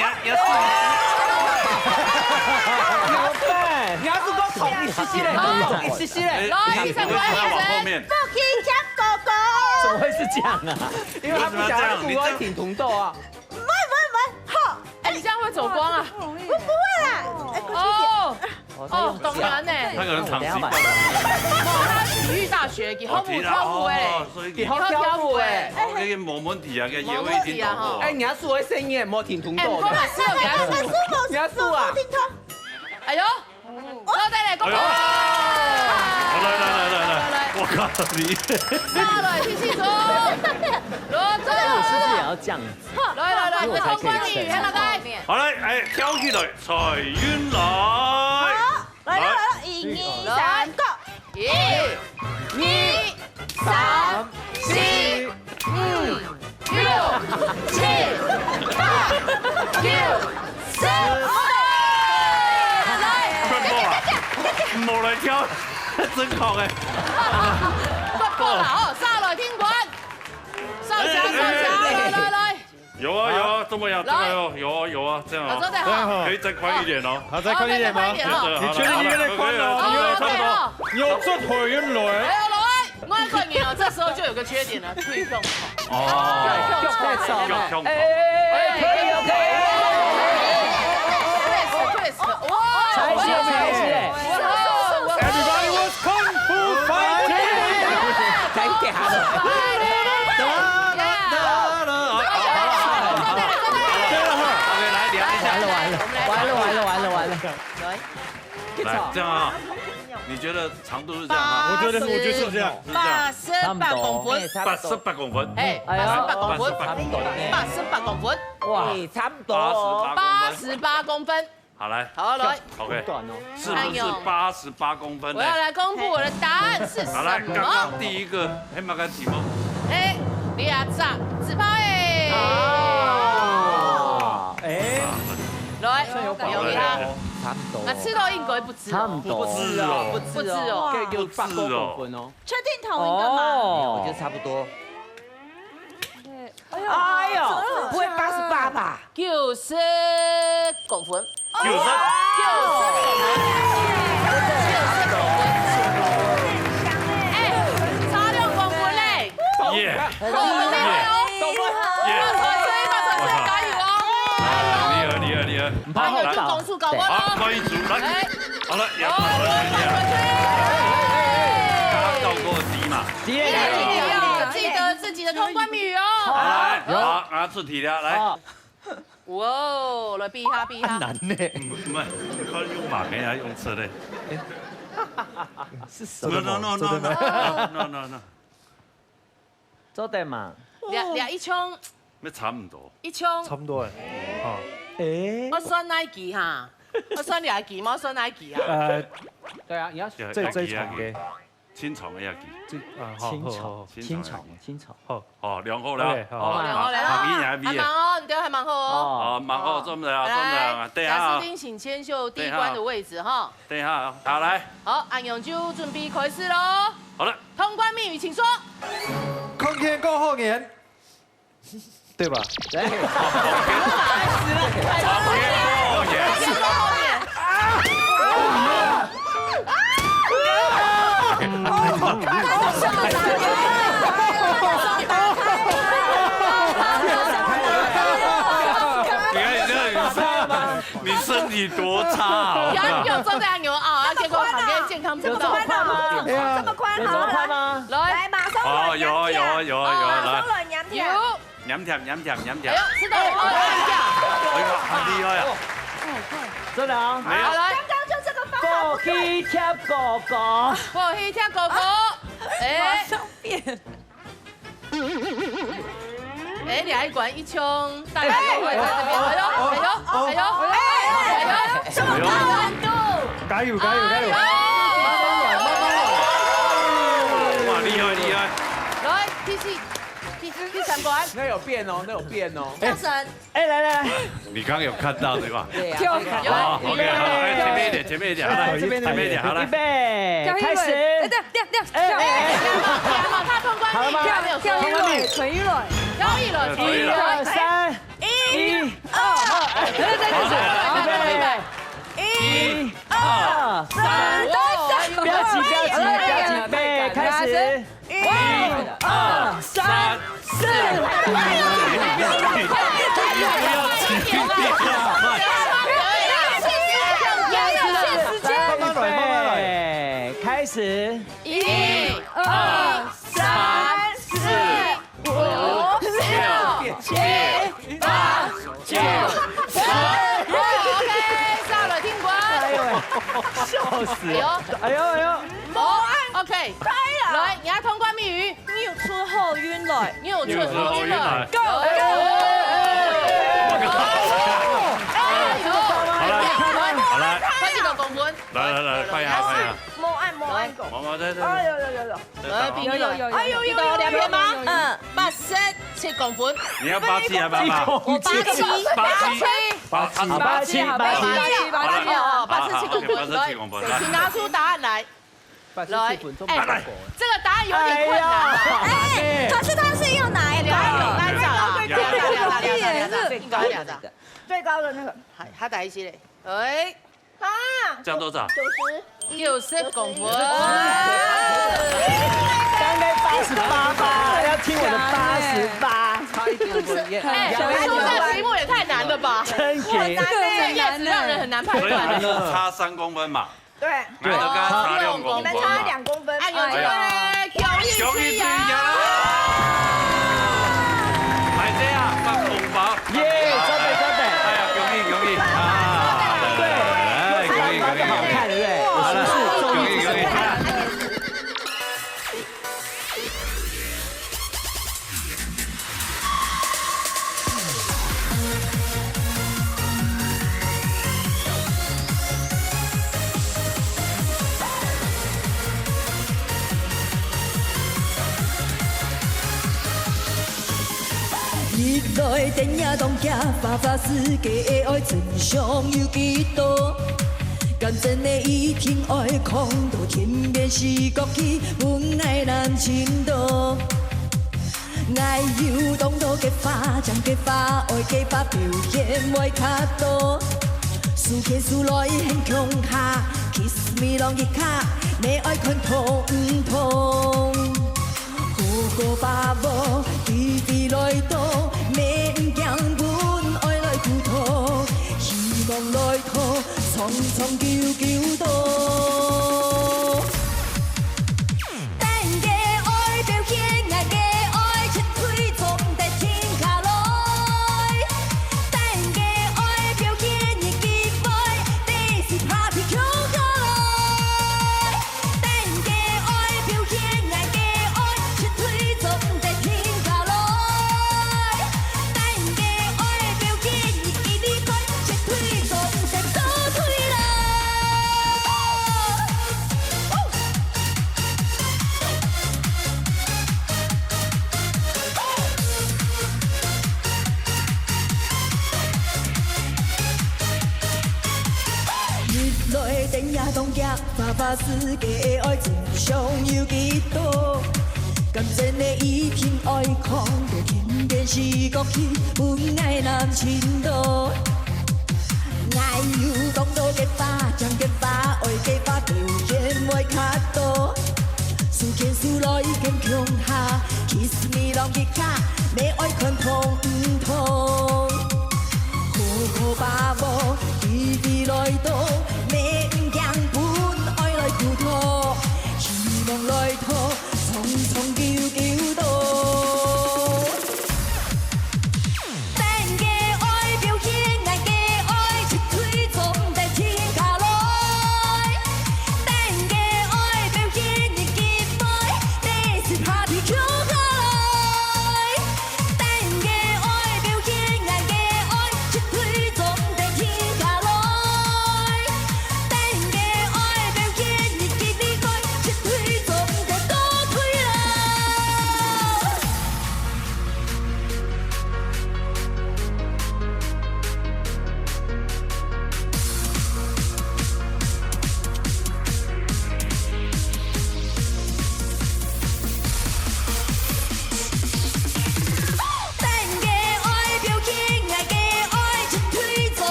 你要，你要试一试。怎麼辦？你要是給我捅一息息嘞，捅一息息嘞。哎，來，你，你為什麼要往後面？不可以搶哥哥。怎麼會是這樣啊？因為他不想要，你為什麼要這樣？你這樣，我要挺紅豆啊。喂，喂，喂，好。哎，你這樣會走光啊。不，不會啦。哎，過去一點。哦。 哦，當然呢。他可能長期抱著。哇，他體育大學，以後跳舞哎，哦，以後跳舞哎。哦，那個沒問題啊，那個也會挺懂的。哎，你要是會聲音，莫挺動作的。哎，你講嘛，是有給他輸。你要輸啊？哎呦，好，再來，公布。哎呦，來，來，來，來，來，我靠，你。上來，第四組，羅總。哎，我是不是也要這樣子？來，來，來，我才可以勝。通關密語，來，來。好，來，哎，跳起來，財運來。好。 來了，來了，一、二、三，go！一、二、三、四、五、六、七、八、九、十，來！莫來跳，真好哎！不過啦哦，上來聽管，上下上下，來來來。 有啊，有啊，這麼樣，這個有，有啊，有啊，這樣啊。好，坐得好。可以再寬一點哦。好，再寬一點嗎？好，再寬一點哦。你確定你有點寬哦？好，好，好，好。有出回音來。哎，來，我告訴你哦，這時候就有個缺點了，退胸。哦。太長了。哎，哎，可以了，可以了。Twist，twist，哇！才是，才是。Everybody was kung fu fighting。真假的？好了，好了，好了，好了，好了，OK，來量一下。完了，完了，完了，完了，完了，完了。來，這樣啊，你覺得長度是這樣啊？我覺得，我覺得是這樣。八十八公分。八十八公分。哎，八十八公分。八十八公分。哇，哎，差不多。八十八公分。八十八公分。 好，來。好，來。OK，短哦。是不是八十八公分呢？我要來公布我的答案是什麼。好，來，剛剛第一個，哎，馬上題目。哎，你啊，長，自拍哎。哦。哎。來，算有把握的。有給他。差不多。那赤道應該不止哦。差不多。不止哦。不止哦。不止哦。該有八公分哦。確定同一個嗎？哦。我覺得差不多。 哎呦，不會八十八吧？九十公分。九十。九十公分。哎，差兩公分嘞。耶。公分厲害哦。耶。發財水，發財水，加油哦。厲害，厲害，厲害。還有就公數高分哦。好，換一組，來。哎。好了，也發財水，厲害。剛剛高過低嘛。 第二題。記得自己的通關密語哦。好，來，好，拿出題了，來。好。哇哦，來比一下，比一下。很難呢。嗯，不是，你看用馬的還用車的。是什麼？No, no, no, no, no, no, no, no, no。做得嘛？這，這一槍，那差不多。一槍。差不多哎。哦。哎。我算哪一支哈？我算哪一支？我算哪一支啊？呃，對啊，你要這，這一場的。 清爽个一支。這，啊，好，清爽，好，好，好。清爽，清爽。好。哦，兩號了。OK，好。哦，兩號了。好，你還比。還慢哦，你對還蠻好哦。哦，蠻好，哦。做毋得啊，來，做毋得啊，等一下啊。賈斯汀，請簽秀第一關的位置哈。等一下啊，好，來。好，恁樣就準備開始咯。好了。通關密語，請說。空天高后年。 對吧？對。你看你這樣，你多差啊！杨勇坐在牛啊，啊，结果旁边健康步道。这么宽啊？这么宽，有这么宽吗？来，马上来，哦，有啊，有啊，有啊，有啊，来。马上来，杨铁。有。黏甜，黏甜，黏甜。哎呦，吃到了，哦，等一下。哎呀，很厉害啊！真的啊？没有。好，来。刚刚就这个方法不对。过去贴过过。过去贴过过。哎。马上变。 哎，你还管一穷，大家都会在这边。哎呦，哎呦，哎呦，哎呦，什么高难度？加油，加油，加油！哎呦！哇，厉害，厉害！来，第四，第，第三关。那有变哦，那有变哦。跳绳。哎，来，来，来。你刚刚有看到对吧？对呀。跳绳。哦，OK，好，哎，前面一点，前面一点，好了，哎，这边，前面一点，好了。预备，开始。哎，等，等，等，哎，哎，哎，跳。马上通关，好了吗？跳，跳一轮，存一轮。跳一轮，存一轮。一二三，一，二，哎，再，再，再，再，预备，一，二，三，不要急，不要急，不要急，预备，开始。一，二，三，四。慢慢来，慢慢来。预备，开始。 一，二，三，四，五，六，七，八，九，十。OK，上了，听过。哎呦喂，笑死了。哎呦。哎呦，哎呦。好，OK。来，你要通关密语。扭出好运来。扭出好运来。Go！哎呦。好了，好了。快点，公分。来，来，来，快呀，快呀。莫按，莫按讲。慢慢，对，对。哎呦，有，有，有，有。哎呦，有，有，有，两边吗？有，有，有。嗯，八十七公分。你要八七还八八？八七，八七，八七，八七，八七，八七，八七，好了，八七公分，八七公分，来，请拿出答案来。八十七分，来，哎，这个答案有点困难啊。哎，可是他是用哪一个？哎，答案有哪一张啊？哎，最高的那个。最高的那个。还，还打一些嘞。哎。 啊，这样多少？九十。九十公分。刚才八十八吧，要听我的八十八。差一点点。哎，出这题目也太难了吧！真给。这个叶子让人很难判断。所以你们是差三公分嘛？对。难得跟他差六公分嘛。你们差两公分。哎呦，哎呀。恭喜恭喜啊！恭喜恭喜啊！来，这样发红包。 耶，真的，真的。哎呀，恭喜，恭喜！啊，对，来，恭喜，恭喜，恭喜！好看，对不对？我是不是终于知道？恭喜，恭喜！日落天也當遽，花花世界的愛真相有幾多？敢真的一定愛看到天邊四角去，分𠊎男尋到。𠊎有當多个花，將个花，愛个花表現會較多。手牽手來很共下，kiss me long一下，你愛看痛毋痛？ 好个把握，機會來到，免驚本愛來苦討，希望來討，長長久久到。等个愛表現，𠊎个愛絕對做毋得停下來。等个愛表現，一定會，第四party共下來。 等个愛表現，𠊎个愛絕對做毋得停下來。等个愛表現，一定會，絕對做毋得倒退來。日落天也當遽，花花世界的愛真相有幾多？敢真的一定愛看到天邊四角去，分𠊎男尋到。𠊎有當多个花，將个花，愛个花，表現會較多。手牽手來很共下，kiss me long一下，你愛看痛毋痛？好好把握，機會來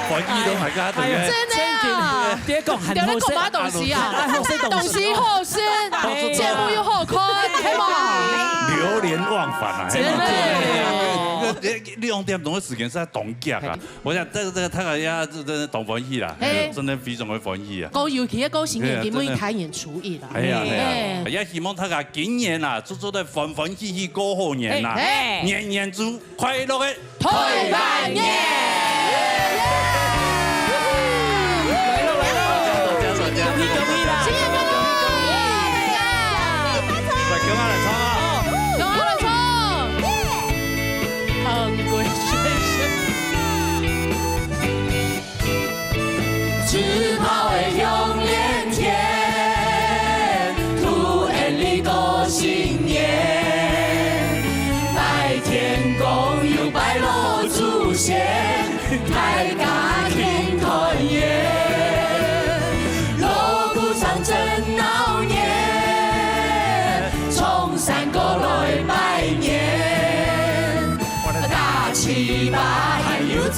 翻譯都還較對不對？真的啊！你在講很好笑，你在講麼東西啊？很好笑東西。東西好食，節目又好看，係無？流連忘返啊！真的。那个兩點鐘的時間實在當遽啊！我想這個這個他好像真的當歡喜啦，嘿。真的非常的歡喜啊！講尤其个歌星年，對啊，真的。因為開年初一啦。哎呀哎呀，哎。也希望大家今年啊，做做得歡歡喜喜過好年啦，嘿。年年都快樂个。 團圓年！恭喜恭喜啦！新年快樂！來，跟我來唱啊！跟我來唱！很貴，謝謝。 自跑个向連天，兔年里過新年。拜天公又拜老祖先，大家慶團圓。鑼鼓聲真鬧熱，從山過來拜年。打粢粑還有粽